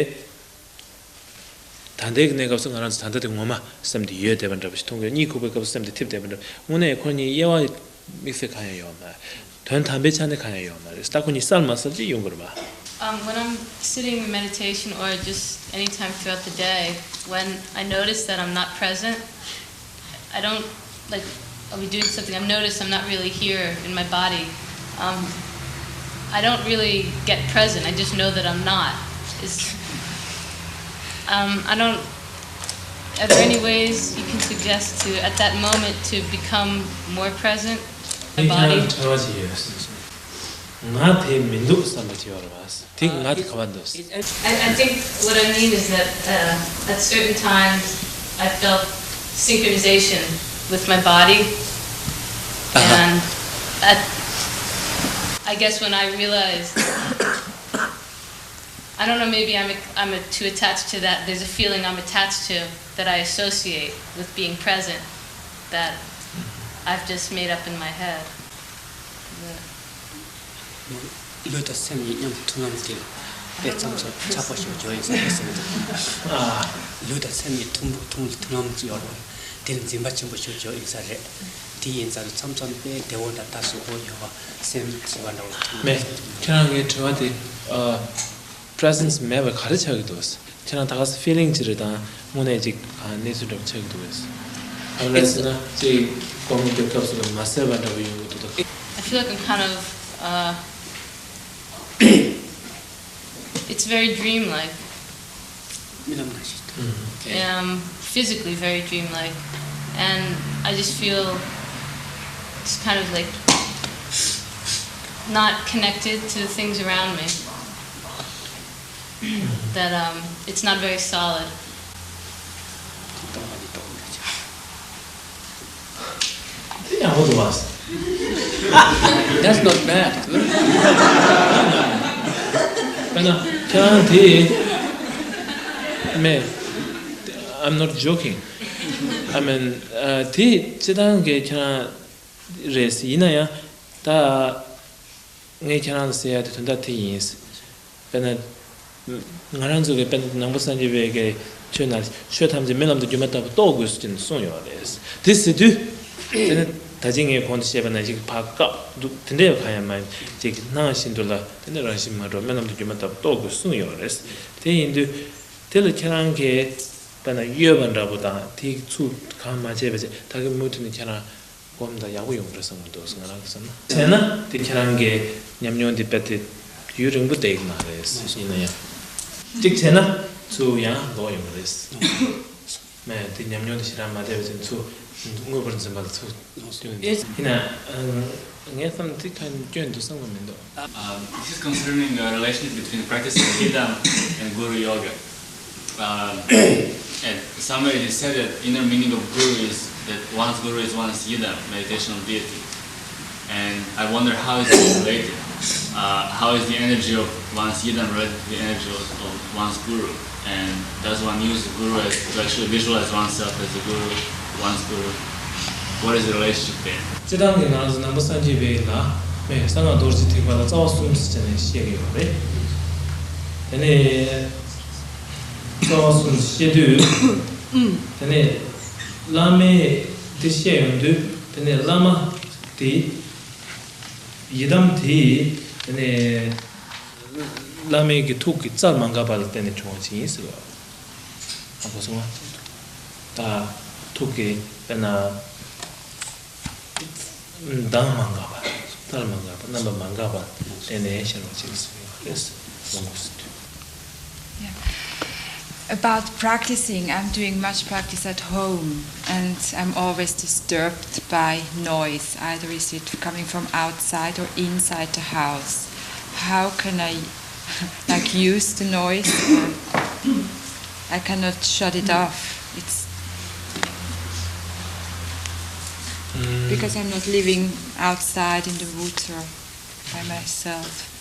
ད་ལྟའི་གནས་སྐབས་སུ་ང་རང་ཚོ་ད་ལྟ་དེ་ངོ་མ་སེམས་དེ་ཡོད་བསྡད་པ་འདྲ་པོ་ཞིག་མཐོང་གི་ཡོད། གཉིད་ཁུག་པའི་སྐབས་སུ་སེམས་དེ་འཐིབས་བསྡད་པ་འདྲ། དངོས་གནས་ཁོ་གཉིས་དབྱེ་བ་དམིགས་བསལ་གང་ཡང་ཡོད་མ་རེད། དོན་དམ་པའི་ཆ་ནས་གང་ཡང་ཡོད་མ་རེད། ད་ཁོ་གཉིས་གསལ་མ་གསལ་ཅིག་ཡོང་གི་རེད་པ། Um, when I'm sitting in meditation or just anytime throughout the day, when I notice that I'm not present, I don't, like, I'll be doing something, I've noticed I'm not really here in my body. Um, I don't really get present, I just know that I'm not. It's, um, I don't, are there any ways you can suggest to, at that moment, to become more present? My body. ཁྱེད་རང་བྲེལ་བ་ཅིག་ཡོད། ང་དེ་མི་འདུག་བསམ་པ་ཅིག་ཡོད་རེད་པ། དེ་ང་དེ་ག་པར་འདུག I, I think what I mean is that uh, at certain times I felt synchronization with my body. And at, I guess when I realized, I don't know, maybe I'm, I'm too attached to that. There's a feeling I'm attached to that I associate with being present that I've just made up in my head. ལུས་དང་སེམས་གཉིས་མཉམ་དུ་ཐུན་ལམ་དེ་དཔེ་མཚམས་སུ་ཆགས་པ་ཞིག་འཇོག་ཡིན་ས་རེད་ཟེར་གྱི་འདུག་ལུས་དང་སེམས་གཉིས་ཐུན་ཐུན་ཐུན་ལམ་ཅིག་ཡོད་རེད། དེར་འཛིན་པ་ཆེན་པོ་ཞིག་འཇོག་ཡིན་ས་རེད། དེ་ཡིན་ཙང་མཚམས་མཚམས་དཔེ་བདེ་བོ་དང་ད་གཟུགས་པོ་ཡོད་པ་སེམས་ཞི་བ་འདྲ་བོ་ཐུན་མེད། ཁྱེད་རང་ངའི་དྲི་བ་དེ་ཨ། presence མེད་པ་ག་རེ་ཆགས་ཀྱི་འདུག་ཁྱེད་རང་ད་ག་ས་feeling ཅིག་རེད་དང་དངོས་གནས་ཅིག་གནས་ཚུལ་འདྲ་པོ་ཆགས་ཀྱི་འདུག་གས། ཨ་ལས་ཟེར་ན་ཅིག་སྒོམ་གྱི་སྐབས་སུ་ལ་མ་གསལ་བ་འདྲ་པོ་ཡོང་གི་འདུག་ད། I feel like I'm kind of, uh, it's very dreamlike. རྨི་ལམ་ནང་བཞིན། Um, physically very dreamlike. And I just feel just kind of like not connected to the things around me. That um, it's not very solid. དེ་ཡག་པོ་འདུག་བ། That's not bad. དཔེར་ན་ཁྱེད་རང་དེ་མེད། I'm not joking. I mean, uh, དེ་སྤྱིར་བཏང་གི་ཁྱེད་རང་རེད། ཡིན་ན་ཡང་ད། ངས་ཁྱེད་རང་ལ་ཟེར་ཡ་དེ་དོན་དག་དེ་ཡིན། དཔེར་ན། ང་རང་ཚོ་གི་དཔེར་ན་ནང་པ་སངས་རྒྱས་པའི་གི་ཆོས་ནང་ཆོས་ཐམས་ཅད་རྨི་ལམ་དུ་སྒྱུ་མ་ལྟ་བུ་རྟོགས་དགོས་ཟེར་གསུངས་ཡོད་རེད། དེ་ཟེར་དུས། དེ་ནི་ད་ཅི་ངས་གོང་དུ་བཤད་པ་ནང་བཞིན་གྱི་ཕར་བཀག་འདུག་དེ་འདྲའི་གང་ཡང་མ་ཡིན་ཅིག་སྣང་བཞིན་དུ་ལ་དེ་ནི་རང་བཞིན་མ་གྲུབ་རྨི་ལམ་དུ་སྒྱུ་མ་ལྟ་བུ་རྟོགས་དགོས་གསུངས་ཡོད་རེད། དེ་ཡིན་དུས། དེ་ལ་ཁྱེད་རང་གིས་དཔེར་ན་གཡོ་བ་འདྲ་པོ་དང་དེའི་ཚུལ་གང་མ་བྱས་པ་བྱས་ད་གི་མུ་མཐུད་ནས་ཁྱེད་རང་སྒོམ་དང་ཡག་པོ་ཡོང་གི་རེད་བསམ་གྱི་འདུག་ང་རང་གི་བསམ་ན། བྱས་ན་དེ་ཁྱེད་རང་གི་ཉམས་མྱོང་འདི་རྦད་དེ་ཡུན་རིང་པོ་བསྡད་ཀྱི་མ་རེད། ཡིན་ན་ཡང་གཅིག་བྱས་ན་ཚུར་ཡང་ལོག་ཡོང་གི་རེད། མེད་དེ་ཉམས་མྱོང་དེ་ཞེ་དྲག་མ་བསྡད་པ་བྱས་ཚུར་དངོས་པོར་འཛིན་པ་ལ་ཚུར་ལོག་སོང་། ཡིན་ན་ངའི་བསམ་དེ་ཁ་སྐྱོན་འདུག་བསམ་གྱི་མི་འདུག Um, this is concerning the relationship between practicing Yidam and Guru Yoga. Um, and somewhere you said that inner meaning of Guru is that one's Guru is one's Yidam, meditational deity. And I wonder how is it related? Uh, how is the energy of one's Yidam related to the energy of, of one's Guru? And does one use the Guru as, to actually visualize oneself as the Guru, one's Guru? What is the relationship there? སྤྱིར་བཏང་གི་ང་ཚོ་ནང་པ་སངས་རྒྱས་པའི་ལ་མེ་གསང་སྔགས་རྡོ་རྗེ་ཐེག་པ་ལ་རྩ་བ་གསུམ་ཟེར་བྱས་ནས་བཤད་ཀྱི་ཡོད་རེད། དེ་ནས་རྩ་བ་གསུམ་ཟེར་བཤད་དུས། དེ་ནས་བླ་མའི་དེ་བཤད་ཡོང་དུས་དེ་ནས་བླ་མ་དེ་ཡི་དམ་དེ་དེ་ནས་བླ་མའི་གི་ཐུགས་ཀྱི་རྩལ་མ་འགགས་པ་ལ་བརྟེན་ནས་བྱུང་བ་ཅིག་ཡིན་ཟེར་བ། ཨ་གོ་སོང་ང་། ད་ཐུགས་ཀྱི་དཔེར་ན། མདངས་མ་འགགས་པ། རྟགས་མ་འགགས་པ། རྣམ་པ་མ་འགགས་པ་བསྟན་ནས་བཤད་པ་ཅིག་གསུངས་ཡོད་རེད། ལོངས་སྐུ་ཟེར་དུས། Yeah. About practicing, I'm doing much practice at home and I'm always disturbed by noise. Either is it coming from outside or inside the house. How can I like use the noise or I cannot shut it off. It's because I'm not living outside in the water by myself.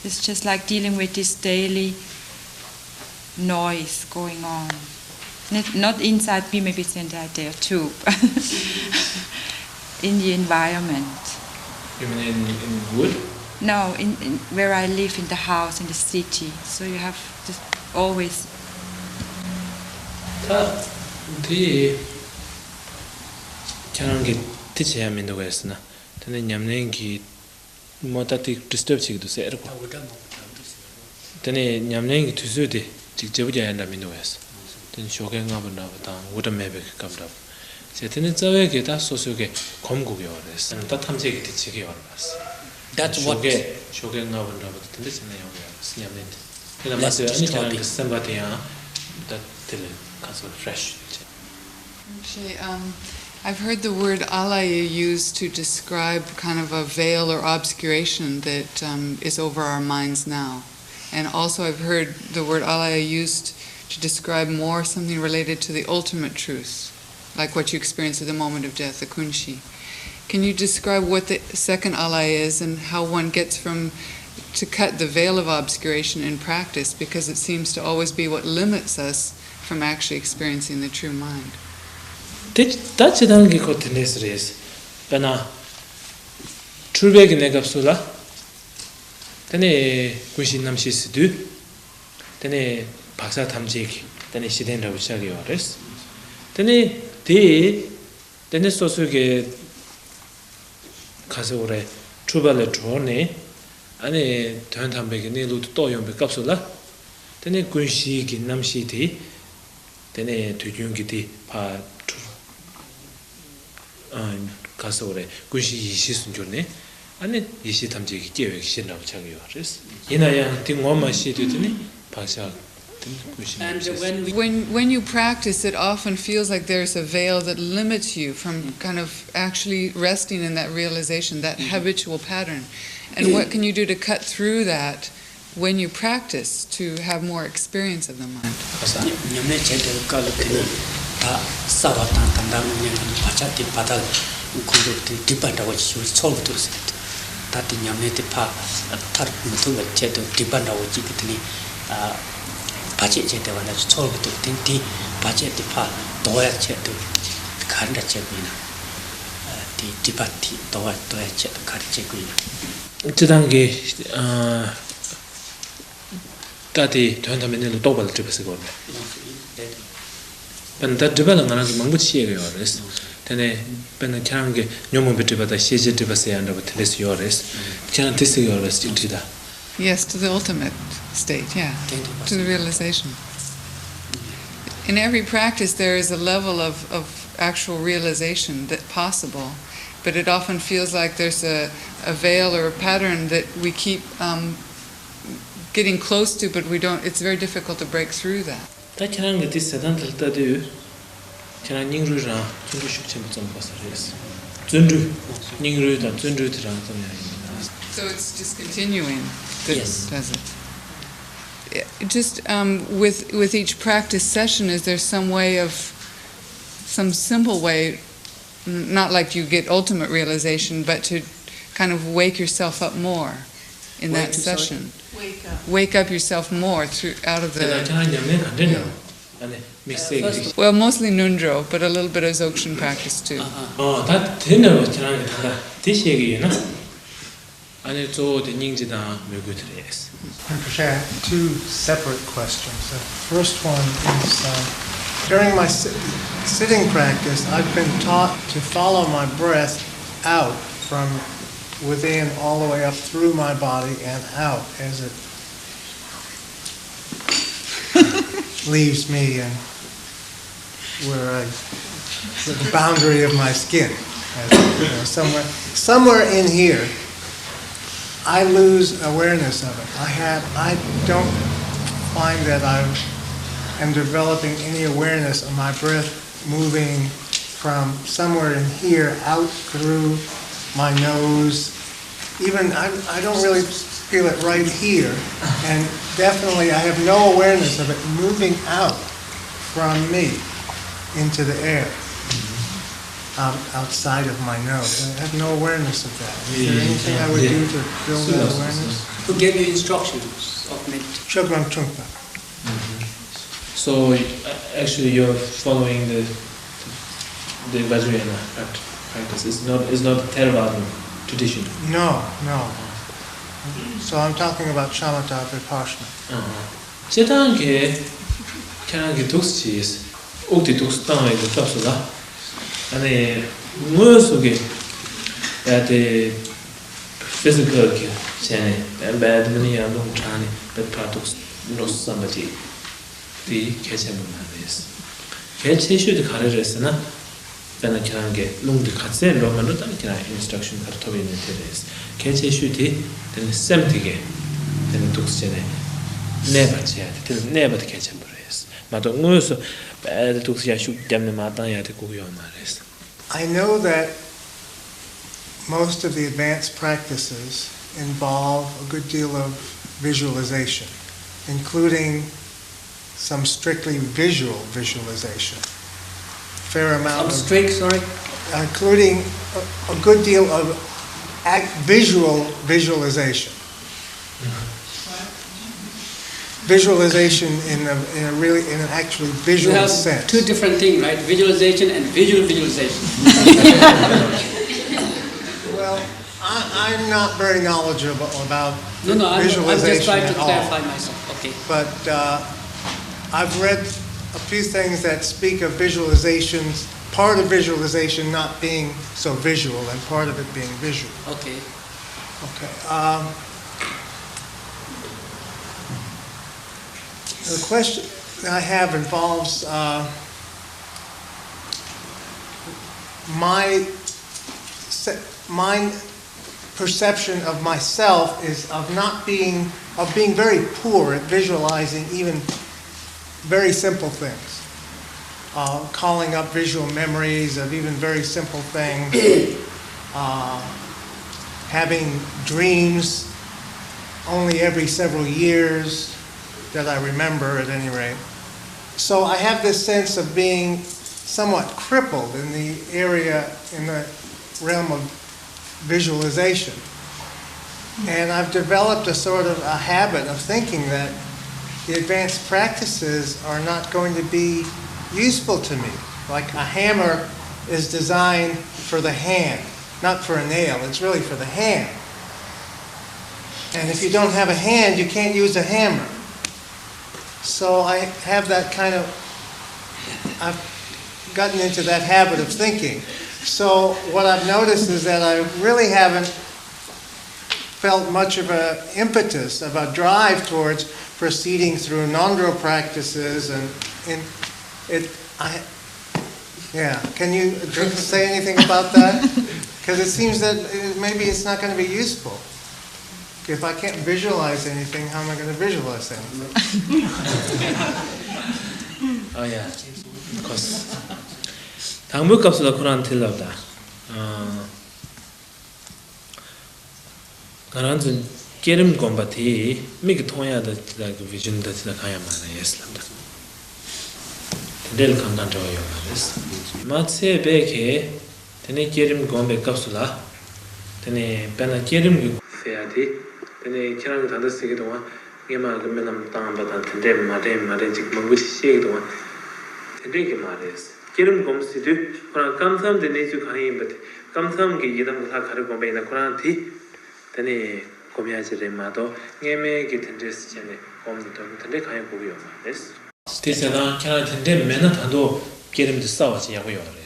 It's just like dealing with this daily noise going on. Not, not inside me, maybe it's inside there too. In the environment. You mean in, in wood? No, in, in where I live, in the house, in the city. So you have to always. ད་དེ་ཁྱེད་རང་གིས་དེ་བྱེད་ཡ་མི་འདུག་གས་ཟེར་ན། དེ་ནི་ཉམས་ལེན་གྱི་མོ་ད་དེ་disturb་བྱེད་ཀྱི་འདུག་ཟེར་གོ། དེ་ནས་ཉམས་ལེན་གྱི་དུས་ཚོད་དེ་ཅིག་བརྗེ་པོ་རྒྱག་ཡ་འདྲ་མི་འདུག་གས། དེ་ནི་ཞོགས་ཀས་སྔ་པོ་འདྲ་པོ་དང་དབུ་སྐྲ་མེད་པའི་སྐབས་འདྲ་པོ་བྱས། དེ་ནི་རྩ་བའི་གི་ད་སོ་སོའི་གི་གོམས་དགོས་ཀྱི་ཡོད་རེད། ད་ཐམས་ཅད་ཀྱིས་དེ་བྱེད་ཀྱི་ཡོད་རེད། That's what ཞོགས་ཀས་ཞོགས་ཀས་སྔ་པོ་འདྲ་པོ་དེ་འདྲ་བྱས་ན་ཡོང་གི་ཡོད་རེད། ཉམས་ལེན་དེ་དེ་ལ་མ་ཟད་ཨ་ནི་ཁྱེད་རང་གི་སེམས་པ་དེ་ཡང་ད་དེ་ལས་ཁ་སོ་fresh་བྱས། Actually, um, I've heard the word alaya used to describe kind of a veil or obscuration that um, is over our minds now. And also, I've heard the word alaya used to describe more something related to the ultimate truth, like what you experience at the moment of death, the kunshi. Can you describe what the second alaya is and how one gets from to cut the veil of obscuration in practice, because it seems to always be what limits us from actually experiencing the true mind. དེ་ད་སྤྱིར་བཏང་གི་སྐོར་དེ་འདྲས་རེད། དཔེར་ན་འཁྲུལ་པའི་གི་གནས་སྐབས་སུ་ལ། དེ་ནས་ཀུན་གཞི་རྣམ་ཤེས་ཟེར་དུས། དེ་ནས་བག་ཆགས་ཐམས་ཅད་ཀྱི་དེ་ནས་གཞི་རྟེན་འདྲ་བོ་ཆགས་ཀྱི་ཡོད་རེད། དེ་ནས་དེ། དེ་ནས་སོ་སོའི་གི་ག་ཟེར་དགོས་རེད། འཁྲུལ་པ་ལས་གྲོལ་ནས་ཨ་ནི་དོན་དམ་པའི་གི་གནས་ལུགས་དེ་རྟོགས་ཡོང་པའི་སྐབས་སུ་ལ། དེ་ནས་ཀུན་གཞིའི་གི་རྣམ་ཤེས་དེ། དེ་ནས་དུས་རྒྱུན་གྱི་དེ་ཕར་འཁྲུལ། ཨ། ག་ཟེར་དགོས་རེད། ཀུན་གཞི་ཡེ་ཤེས་སུ་གྱུར་ནས་ཨ་ནི་ཡེ་ཤེས་ཐམས་ཅད་ཀྱི་སྐྱེ་བའི་གི་གཞི་འདྲ་བོ་ཆགས་ཀྱི་ཡོད་རེད། ཡིན་ན་ཡང་དེ་ངོ་མ་ཤེས་དུས་དེ་ནི་བག་ཆགས། དེ་ནི་ཀུན་གཞི་རྣམ་ཤེས། When, when you practice, it often feels like there's a veil that limits you from kind of actually resting in that realization, that habitual pattern. And what can you do to cut through that when you practice to have more experience of the mind? ཉམས་ལེན་བྱེད་པའི་སྐབས་ལ་དེ་ནི་ད་གསལ་བ་དང་ད་ལྟ་དངོས་གནས་ཀྱི་བག་ཆགས་དེ་བར་ཐག་ཁོང་ཚོ་དེ་སྒྲིབ་པ་འདྲ་བོ་ཞིག་ཚོར་གྱི་འདུག་ཟེར། ད་དེ་ཉམས་ལེན་དེ་ཕར་མཐར་མི་ཐུབ་པའི་ཆེད་དུ་སྒྲིབ་པ་འདྲ་བོ་གཅིག་གི་དེ་ནི་བར་ཆད་བྱས་བསྡད་པ་འདྲ་ཞིག་ཚོར་གྱི་འདུག་དེ་དེ་བར་ཆད་དེ་ཕར་ཟློག་ཡ་ཆེད་དུ་ག་འདྲ་བྱེད་དགོས་ཡིན་ན། དེ་སྒྲིབ་པ་དེ་ཟློག་པ་ཟློག་ཡ་ཆེད་དུ་ག་རེ་བྱེད་དགོས་ཡིན་ན། སྤྱིར་བཏང་གི་ད་དེ་དོན་དམ་པའི་གནས་ལུགས་རྟོགས་པ་ལ་སྒྲིབ་པ་ཟེར་གྱི་ཡོད་རེད། དཔེར་ན་ད་སྒྲིབ་པ་ལ་ང་རང་གིས་མང་པོ་བཤད་ཀྱི་ཡོད་རེད། དེ་ནས་དཔེར་ན་ཁྱེད་རང་གིས་ཉོན་མོངས་པའི་སྒྲིབ་པ་དང་ཤེས་བྱའི་སྒྲིབ་པ་ཟེར་ཡ་འདྲ་པོ་དེ་འདྲས་ཡོད་རེད། ཁྱེད་རང་དེ་ཟེར་གྱི་ཡོད་རེད་ཅིག་དྲིས་ད། Yes, to the ultimate state, yeah. To the realization. In every practice, there is a level of, of actual realization that's possible, but it often feels like there's a, a veil or a pattern that we keep um, getting close to, but we don't, it's very difficult to break through that. ད་ཁྱེད་རང་གིས་དེ་ཟེར་སྟངས་དེ་ལ་ལྟ་དུས། ཁྱེད་རང་སྙིང་རུས་རང་བརྩོན་འགྲུས་ཤུགས་ཆེན་པོ་བརྩམས་པ་ས་རེད། བརྩོན་འགྲུས། སྙིང་རུས་དང་བརྩོན་འགྲུས་དེ་རང་བརྩམས་ཡ་ཡིན་ན། So it's just continuing that Yes. does it. Just um, with with each practice session, is there some way of some simple way, not like you get ultimate realization, but to kind of wake yourself up more in that session. Wake up. Wake up yourself more through out of the. ཁྱེད་རང་ཉམས་ལེན་ག་འདྲས་འདྲ་བོ། ཨ་ནི་དམིགས་བསལ་གྱི། Well, mostly Ngondro, but a little bit of Dzogchen practice too. ཨོ་ད་དེ་འདྲ་བོ་ཁྱེད་རང་གིས་ད་ལྟ་དེ་བཤད་ཀྱི་ཡོད་ན། ཨ་ནི་གཙོ་བོ་དེ་སྙིང་རྗེ་དང་མོས་གུས་དེ་རེད། Rinpoche, I have two separate questions. The first one is, um, during my sit- sitting practice, I've been taught to follow my breath out from within all the way up through my body and out as it leaves me and where I, the boundary of my skin. As, you know, somewhere, somewhere in here, I lose awareness of it. I have, I don't find that I am developing any awareness of my breath moving from somewhere in here out through my nose. Even I, I don't really feel it right here, and definitely I have no awareness of it moving out from me into the air, out, outside of my nose. I have no awareness of that. Is there anything I would do to build that awareness? Who gave you instructions of meditation? Chögyam Trungpa. So uh, actually, you're following the the Vajrayana pract- practice. It's not it's not Theravada tradition. No, no. So I'm talking about shamatha vipassana. སྤྱིར་བཏང་གི་ཁྱེད་རང་གི་འདུག་སེ་བྱས་དབུགས་དེ་འདུག་སེ་བཏང་བའི་སྐབས་སུ་ལ། ཨ་ནི་དངོས་སུ་གི་ཡ་དེ་ཕི་སི་ཀལ་གི་བྱས་ནས་བད་མི་ནི་ཡང་རླུང་དྲངས་ནས་བད་ཕར་འདུག་སེ་འགྲོ་བསམ་པ་ཅིག་དེ་གལ་ཆེན་པོ་མ་རེད། གལ་ཆེ་ཤོས་དེ་ག་རེ་རེད་ཟེར་ན། དཔེར་ན་ཁྱེད་རང་གི་རླུང་འདི་ག་ཚད་འགྲོ་མ་འགྲོ་ད་ཁྱེད་རང་ཨིན་སི་ཊྲག་ཤན་ག་རེ་ཐོབ་ཡོད་ན་དེ་རེད། གལ་ཆེ་ཤོས་དེ་དེ་ནི་སེམས་དེ་གས་དེ་ནི་འདུག་སེ་བྱས་ནས་གནས་པར་བྱེད་ཡ་དེ་དེ་ལ་གནས་པ་དེ་གལ་ཆེན་པོ་རེད། མ་གཏོགས་དངོས་སུ་བད་དེ་འདུག་སེ་ཡ་ཤུགས་བརྒྱབ་ནས་མར་བཏང་ཡ་དེ་དགོས་ཀྱི་ཡོད་མ་རེད། I know that most of the advanced practices involve a good deal of visualization, including some strictly visual visualization. Fair amount Some of, strict, sorry. including a, a good deal of act, visual visualization. Visualization in a, in a really in an actually We visual have sense. Two different things, right? Visualization and visual visualization. Well, I, I'm not very knowledgeable about No, no, I'm, I'm just visualization trying to at all. Clarify myself. Okay. But uh, I've read a few things that speak of visualizations, part of visualization not being so visual and part of it being visual. Okay. Okay. Um, the question I have involves uh, my se- my perception of myself is of not being of being very poor at visualizing even very simple things. Uh, calling up visual memories of even very simple things, uh, having dreams only every several years that I remember, at any rate. So I have this sense of being somewhat crippled in the area, in the realm of visualization. And I've developed a sort of a habit of thinking that the advanced practices are not going to be useful to me. Like a hammer is designed for the hand, not for a nail. It's really for the hand. And if you don't have a hand, you can't use a hammer. So I have that kind of, I've gotten into that habit of thinking. So what I've noticed is that I really haven't felt much of an impetus, of a drive towards proceeding through Ngondro practices and in it I yeah, can you address, say anything about that? Because it seems that uh, maybe it's not going to be useful. If I can't visualize anything, how am I going to visualize anything? ཨ་ཡ། ཁོས། དང་པོའི་སྐབས་སུ་ལ་ཁོ་རང་དེ་ལབ་ད། ཨ། ང་རང་ཚོ་བསྐྱེད་རིམ་སྒོམ་པ་དེ་མིག་གིས་མཐོང་ཡ་ད་དེ་དག་གི་བི་ཞན་ད་དེ་དག་གང་ཡང་མ་རེད་ལབ་ད། དེ་འདྲས་ལ་གང་དང་འབྲེལ་བ་ཡོད་མ་རེད། མ་ཚད་པས་ཁེ། དེ་ནས་བསྐྱེད་རིམ་སྒོམ་པའི་སྐབས་སུ་ལ། དེ་ནས་དཔེར་ན་བསྐྱེད་རིམ་གྱི་ཟེར་ཡ་དེ། དེ་ནས་ཁྱེད་རང་གིས་ད་ལྟ་ཟེར་གྱི་འདུག་བ། སྔས་མ་གི་རྨི་ལམ་བཏང་པ་དང་དེ་འདྲས་མ་འདྲས་མ་འདྲས་ཅིག་མང་པོ་ཞིག་བཤད་ཀྱི་འདུག་བ། དེ་འདྲས་ཀྱི་མ་རེད། བསྐྱེད་རིམ་སྒོམ་ཟེར་དུས་ཁོ་རང་སྐབས་མཚམས་དེ་གནས་ཚུལ་གང་ཡིན་པ་དེ་སྐབས་མཚམས་ཀྱི་ཡི་དམ་གྱི་ལྷ་ག་རེ་སྒོམ་པ་ཡིན་ན་ཁོ་རང་དེ། དེ་ནས་སྒོམ་ཡ་ཅིག་རེད་མ་གཏོགས་སྔས་མའི་གི་དེ་འདྲས་བྱས་ནས་སྒོམ་ནས་སྡོད་ན་དེ་འདྲས་གང་ཡང་དགོས་ཀྱི་ཡོད་མ་རེད། དེ་བྱས་ཙང་ཁྱེད་རང་དེ་འདྲས་མེད་ན་ད་དུང་བསྐྱེད་རིམ་དེ་གསར་བ་ཅིག་ཡག་པོ་ཡོད་རེད།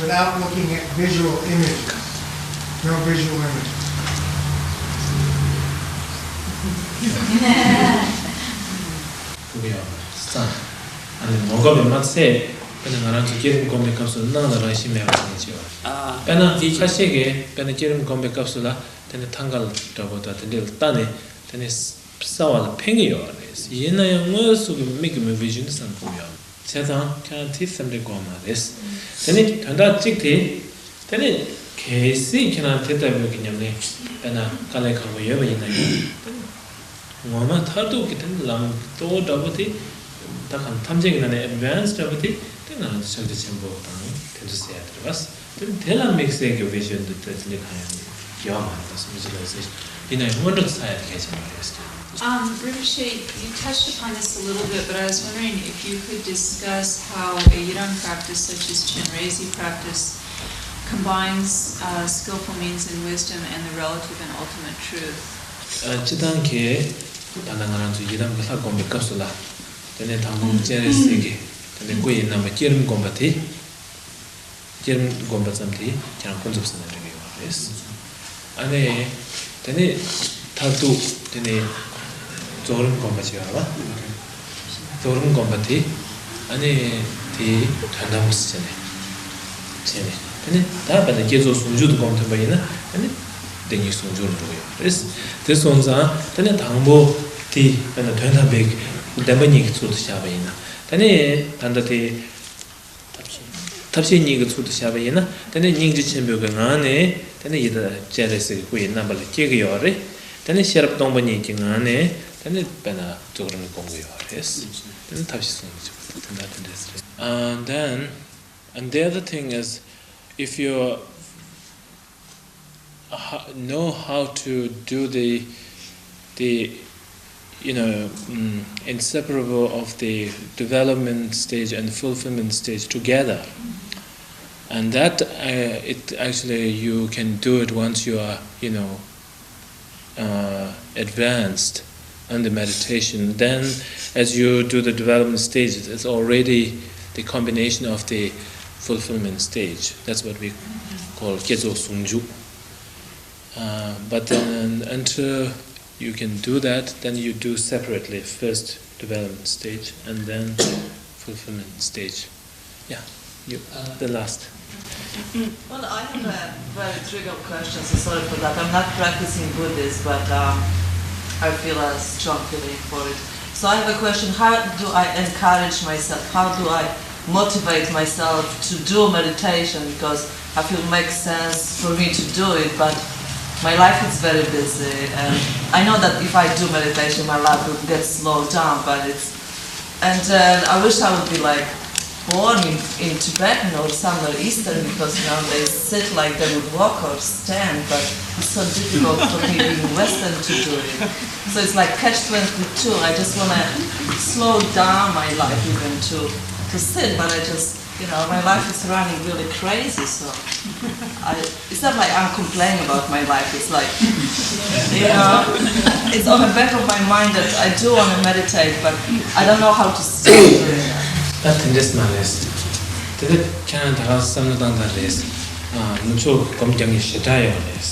Without looking at visual images, no visual images. དགོས་ཀྱི་ཡོད་མ་རེད་ས། ཨ་ནི་ངོ་དགའ་བའི་མ་ཚད། དཔེར་ན་ང་རང་ཚོ་བསྐྱེད་རིམ་སྒོམ་པའི་སྐབས་སུ་སྣང་ལ་རང་བཞིན་མེད་པ་ཟེར་ནས་བྱས་པ། ཨ། དཔེར་ན་དེ་ཁ་ཤས་ཀྱིས་དཔེར་ན་བསྐྱེད་རིམ་སྒོམ་པའི་སྐབས་སུ་ལ་དེ་ནི་ཐང་ག་འདྲ་པོ་དང་དེ་འདྲ་ལ་བལྟས་ནས་དེ་ནི་གསལ་བ་ལ་ཕན་གྱི་ཡོད་རེད། ཡིན་ན་ཡང་དངོས་སུ་གི་མིག་གི་མི་བི་ཞུན་དུ་བསམ་དགོས་ཡོད། བྱས་ཙང་ཁྱེད་རང་དེ་སེམས་ཁྲལ་དགོས་མ་རེད། དེ་ནི་དོན་དག་གཅིག་དེ། དེ་ནི་གལ་སྲིད་ཁྱེད་རང་དེ་ལྟ་བུའི་གི་ཉམས་ལེན་དཔེར་ན་དཀའ་ལས་ཁག་པོ་ཡོད་པ་ཡིན་ན་ཡང་། དེ་ནི་ངོ་མ་མཐར་ཐུག་གི་དེ་ནི་ལམ་གཙོ་བོ་འདྲ་པོ་དེ། ད་གང་ཐམས་ཅད་ཀྱི་ནང་ནས་ཨེཌ་ཝན་སི་འདྲ་པོ་དེ་དེ་ང་རང་ཚོ་ཕྱག་རྒྱ་ཆེན་པོ་དང་དེ་ཚོ་ཟེར་ཡ་དེ་རེད་པ། དེ་དེ་ལ་དམིགས་བསལ་གྱི་བི་ཞུན་དུ་དེ་དེ་འདྲ་གང་ཡང་ཡོད་མ་རེད་པ། སོ་མི་ཅི་ལ་ཟེར་ཡིན་ན་ཡང་སྔོན་འགྲོ་དུ་ཚར་ཡ་དེ་གལ་ཆེན་པོ་རེད་ཟེར། Um, Rinpoche, you touched upon this a little bit, but I was wondering if you could discuss how a Yidam practice such as Chenrezig practice combines uh, skillful means and wisdom and the relative and ultimate truth. ཨ། སྤྱིར་བཏང་གི་ད་ལྟ་ང་རང་ཚོ་ཡི་དམ་གྱི་ལྷ་བསྒོམ་པའི་སྐབས་སུ་ལ། དེ་ནས་དང་པོ་སྤྱན་རས་གཟིགས་ཀྱི་དེ་ནས་སྐུ་ཡི་རྣམ་པ་བསྐྱེད་རིམ་བསྒོམ་པ་དེ། བསྐྱེད་རིམ་བསྒོམ་པ་ཙམ་དེ་ཁྱེད་རང་ཀུན་རྫོབ་ཟེར་ན་འགྲིག་གི་ཡོད་རེད། ཨ་ནི། དེ་ནས་མཐར་ཐུག་དེ་ནས་རྫོགས་རིམ་བསྒོམ་པ་བྱེད་པ་རེད་པ། རྫོགས་རིམ་བསྒོམ་པ་དེ། ཨ་ནི། དེའི་དོན་དམ་བྱས་ནས། བྱས་ནས། དེ་ནས་ད་བར་དུ་བསྐྱེད་རྫོགས་ཟུང་འཇུག་ཏུ་བསྒོམ་ཐུབ་པ་ཡིན་ན། ཨ་ནི། བདེན་གཉིས་ཟུང་འཇུག་ལ་འགྲོ་གི་ཡོད་རེད། དེ་སོང་ཙང་དེ་ནས་དང་པོ་དེ་དཔེར་ན་དོན་དམ་པའི་བདེན་པ་གཉིས་ཀྱི་ཚུལ་དུ་བཞག་པ་ཡིན་ན། དེ་ནས་ད་ལྟ་དེ། ཐབས་ཤེས་གཉིས་ཀྱི་ཚུལ་དུ་བཞག་པ་ཡིན་ན། དེ་ནས་སྙིང་རྗེ་ཆེན་པོའི་གི་ངང་ནས་དེ་ནས་ཡི་དམ་སྤྱན་རས་གཟིགས་ཀྱི་སྐུ་ཡི་རྣམ་པ་ལ་སྐྱེ་གི་ཡོད་རེད། དེ་ནས་ཤེས་རབ་སྟོང་པ་ཉིད་ཀྱི་ངང་ནས་དེ་ནས་དཔེར་ན་རྫོགས་རིམ་སྒོམ་གི་ཡོད་རེད། དེ་ནས་ཐབས་ཤེས་གསུམ་གྱི་ཚུལ་དུ་དེ་འདྲ་དེ་འདྲ་རེད། And then, and the other thing is, if you ho- know how to do the the you know mm, inseparable of the development stage and fulfillment stage together, and that uh, it actually you can do it once you are you know uh, advanced on the meditation. Then, as you do the development stage, it's already the combination of the fulfillment stage. That's what we call 结束成就. Uh, but then, until you can do that, then you do separately first development stage and then fulfillment stage. Yeah, you, the last. Well, I have a very trivial question, so sorry for that. I'm not practicing Buddhist, but um, I feel a strong feeling for it. So I have a question. How do I encourage myself? How do I motivate myself to do meditation? Because I feel it makes sense for me to do it, but my life is very busy, and I know that if I do meditation, my life will get slowed down, but it's and uh, I wish I would be like born in, in Tibetan or somewhere Eastern, because you know they sit like they would walk or stand, but it's so difficult for me in Western to do it. So it's like catch twenty-two. I just want to slow down my life even to to sit, but I just you know my life is running really crazy. So I It's not like I'm complaining about my life. It's like, you know, it's on the back of my mind that I do want to meditate, but I don't know how to start doing that. ད་དེ་འདྲས་མ་རེད། དེ་ད་ཁྱེད་རང་ད་ག་བསམ་བློ་བཏང་ད་རེད། ཨ། ནུབ་ཕྱོགས་སྒོམ་རྒྱག་མཁན་ཞེ་དྲག་ཡོད་རེད།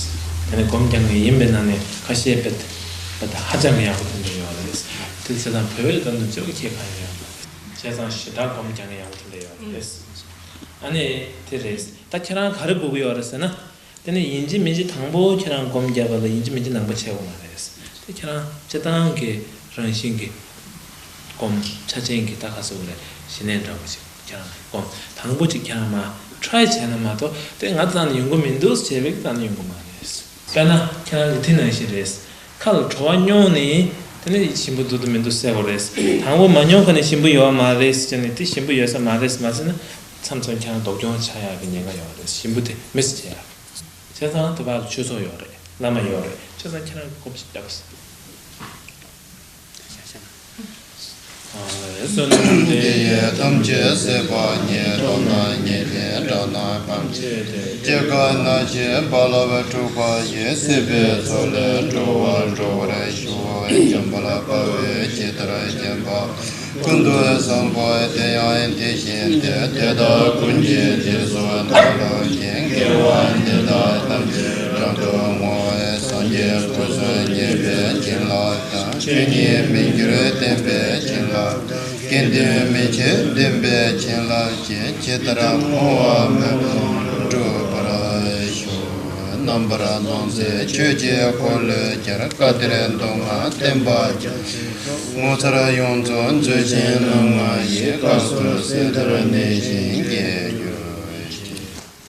དེ་ནས་སྒོམ་རྒྱག་མཁན་ཡིན་པའི་ནང་ནས་ཁ་ཤས་དཔེ་དཔེ་ད་ཧ་ཅང་གི་ཡག་པོ་དེ་འདྲ་ཡོད་རེད། དེ་ཚེ་དང་བོད་ད་ནུབ་ཕྱོགས་ཁྱེད་གང་ཡོད་རེད། བྱས་ཙང་ཞེ་དྲག་སྒོམ་རྒྱག་མཁན་ཡག་པོ་དེ་འདྲ་ཡོད་རེད། ཨ་ནི་དེ་རེད། ད་ཁྱེད་རང་ག་རེ་དགོས་ཀྱི་ཡོད་རེད་ཟེར་ན། དེ་ནས་ཡིན་གཅིག་མིན་གཅིག་དང་པོ་ཁྱེད་རང་སྒོམ་བརྒྱབ་པ་ལ་ཡིན་གཅིག་མིན་གཅིག་ནང་པ་བྱེད་དགོས་མ་རེད། དེ་ཁྱེད་རང་སྤྱིར་བཏང་གི་རང་བཞིན་གྱི་སྒོམ་ཆ་ཅན་གྱི་ད་ག་ཟེར་དགོས་རེད། ཞི་གནས་འདྲ་བོ་ཞིག་ཁྱེད་རང་སྒོམ་དང་པོ་ཅིག་ཁྱེད་རང་མ་ཊི་རའི་བྱས་ན་མ་གཏོགས་དེ་ང་ཙང་ནས་ཡོང་གི་མི་འདུག་བྱས་པའི་ཙང་ནས་ཡོང་གི་མ་རེད། དཔེར་ན་ཁྱེད་རང་གི་དེ་ནང་བཞིན་རེད། ཁ་ལ་བྲོ་བ་མྱོང་ནས་དེ་ནས་ཞིམ་པོ་འདུག་འདུག་མི་འདུག་ཟེར་དགོས་རེད། དང་པོ་མ་མྱོང་ག་ནས་ཞིམ་པོ་ཡོད་མ་རེད་ཟེར་ནས་དེ་ཞིམ་པོ་ཡོད་ས་མ་རེད་མ་ཟེར་ན་མཚམས་མཚམས་ཁྱེད་རང་སྡུག་གྱོང་ཆགས་ཡག་གི་ཉེན་ཁ་ཡོད་རེད། ཞིམ་པོ་དེ་མི་སྲིད་བྱས་ཡག་བྱས་ཙང་དེ་བར་ལ་ཆོས་ཚོགས་ཡོད་རེད། བླ་མ་ཡོད་རེད། བྱས་ཙང་ཁྱེད་རང་གི་གོམས་གཤིས་རྒྱག་པ་ཟེར། བསོད་ནམས་འདི་ཡིས་ཐམས་ཅད་གཟིགས་པ་ཉིད། མཐོང་ན་ཉིད་ལས་འདྲ་ན་ཐམས་ཅད་དེ། སྐྱེ་རྒ་ན་འཆི་རྦ་རླབས་འཁྲུགས་པ་ཡི། སྲིད་པའི་མཚོ་ལས་འགྲོ་བ་སྒྲོལ་བར་ཤོག། འཇམ་དཔལ་དཔའ་བོས་ཇི་ལྟར་མཁྱེན་པ། ཀུན་ཏུ་བཟང་པོ་དེ་ཡང་དེ་བཞིན་ཏེ། དེ་དག་ཀུན་གྱི་རྗེས་སུ་བདག་སློབ་ཅིང་། དགེ་བ་འདི་དག་ཐམས་ཅད་རབ་ཏུ་བསྔོ་བས། སངས་རྒྱས་སྐུ་གསུམ་བརྙེས་པའི་བྱིན་རླབས་དང་། ཆོས་ཉིད་མི་འགྱུར་བརྟན་པའི་བྱིན་ དགེ་འདུན་མི་ཕྱེད་འདུན་པའི་བྱིན་རླབས་ཀྱིས། ཇི་ལྟར་བསྔོ་བ་སྨོན་ལམ་འགྲུབ་པར་ཤོག། རྣམ་པར་སྣང་མཛད་ཆོས་ཀྱི་འཁོར་ལོས་སྒྱུར། བཀའ་གཏེར་མདོ་སྔགས་བསྟན་པ་རྒྱ་ཆེན། ངོ་མཚར་ཡོངས་རྫོགས་མཛོད་ཆེན་རྣམ་ལྔ་ཡི། སྐབས་སུ་གསོལ་དུ་གནས་ཤིང་གི།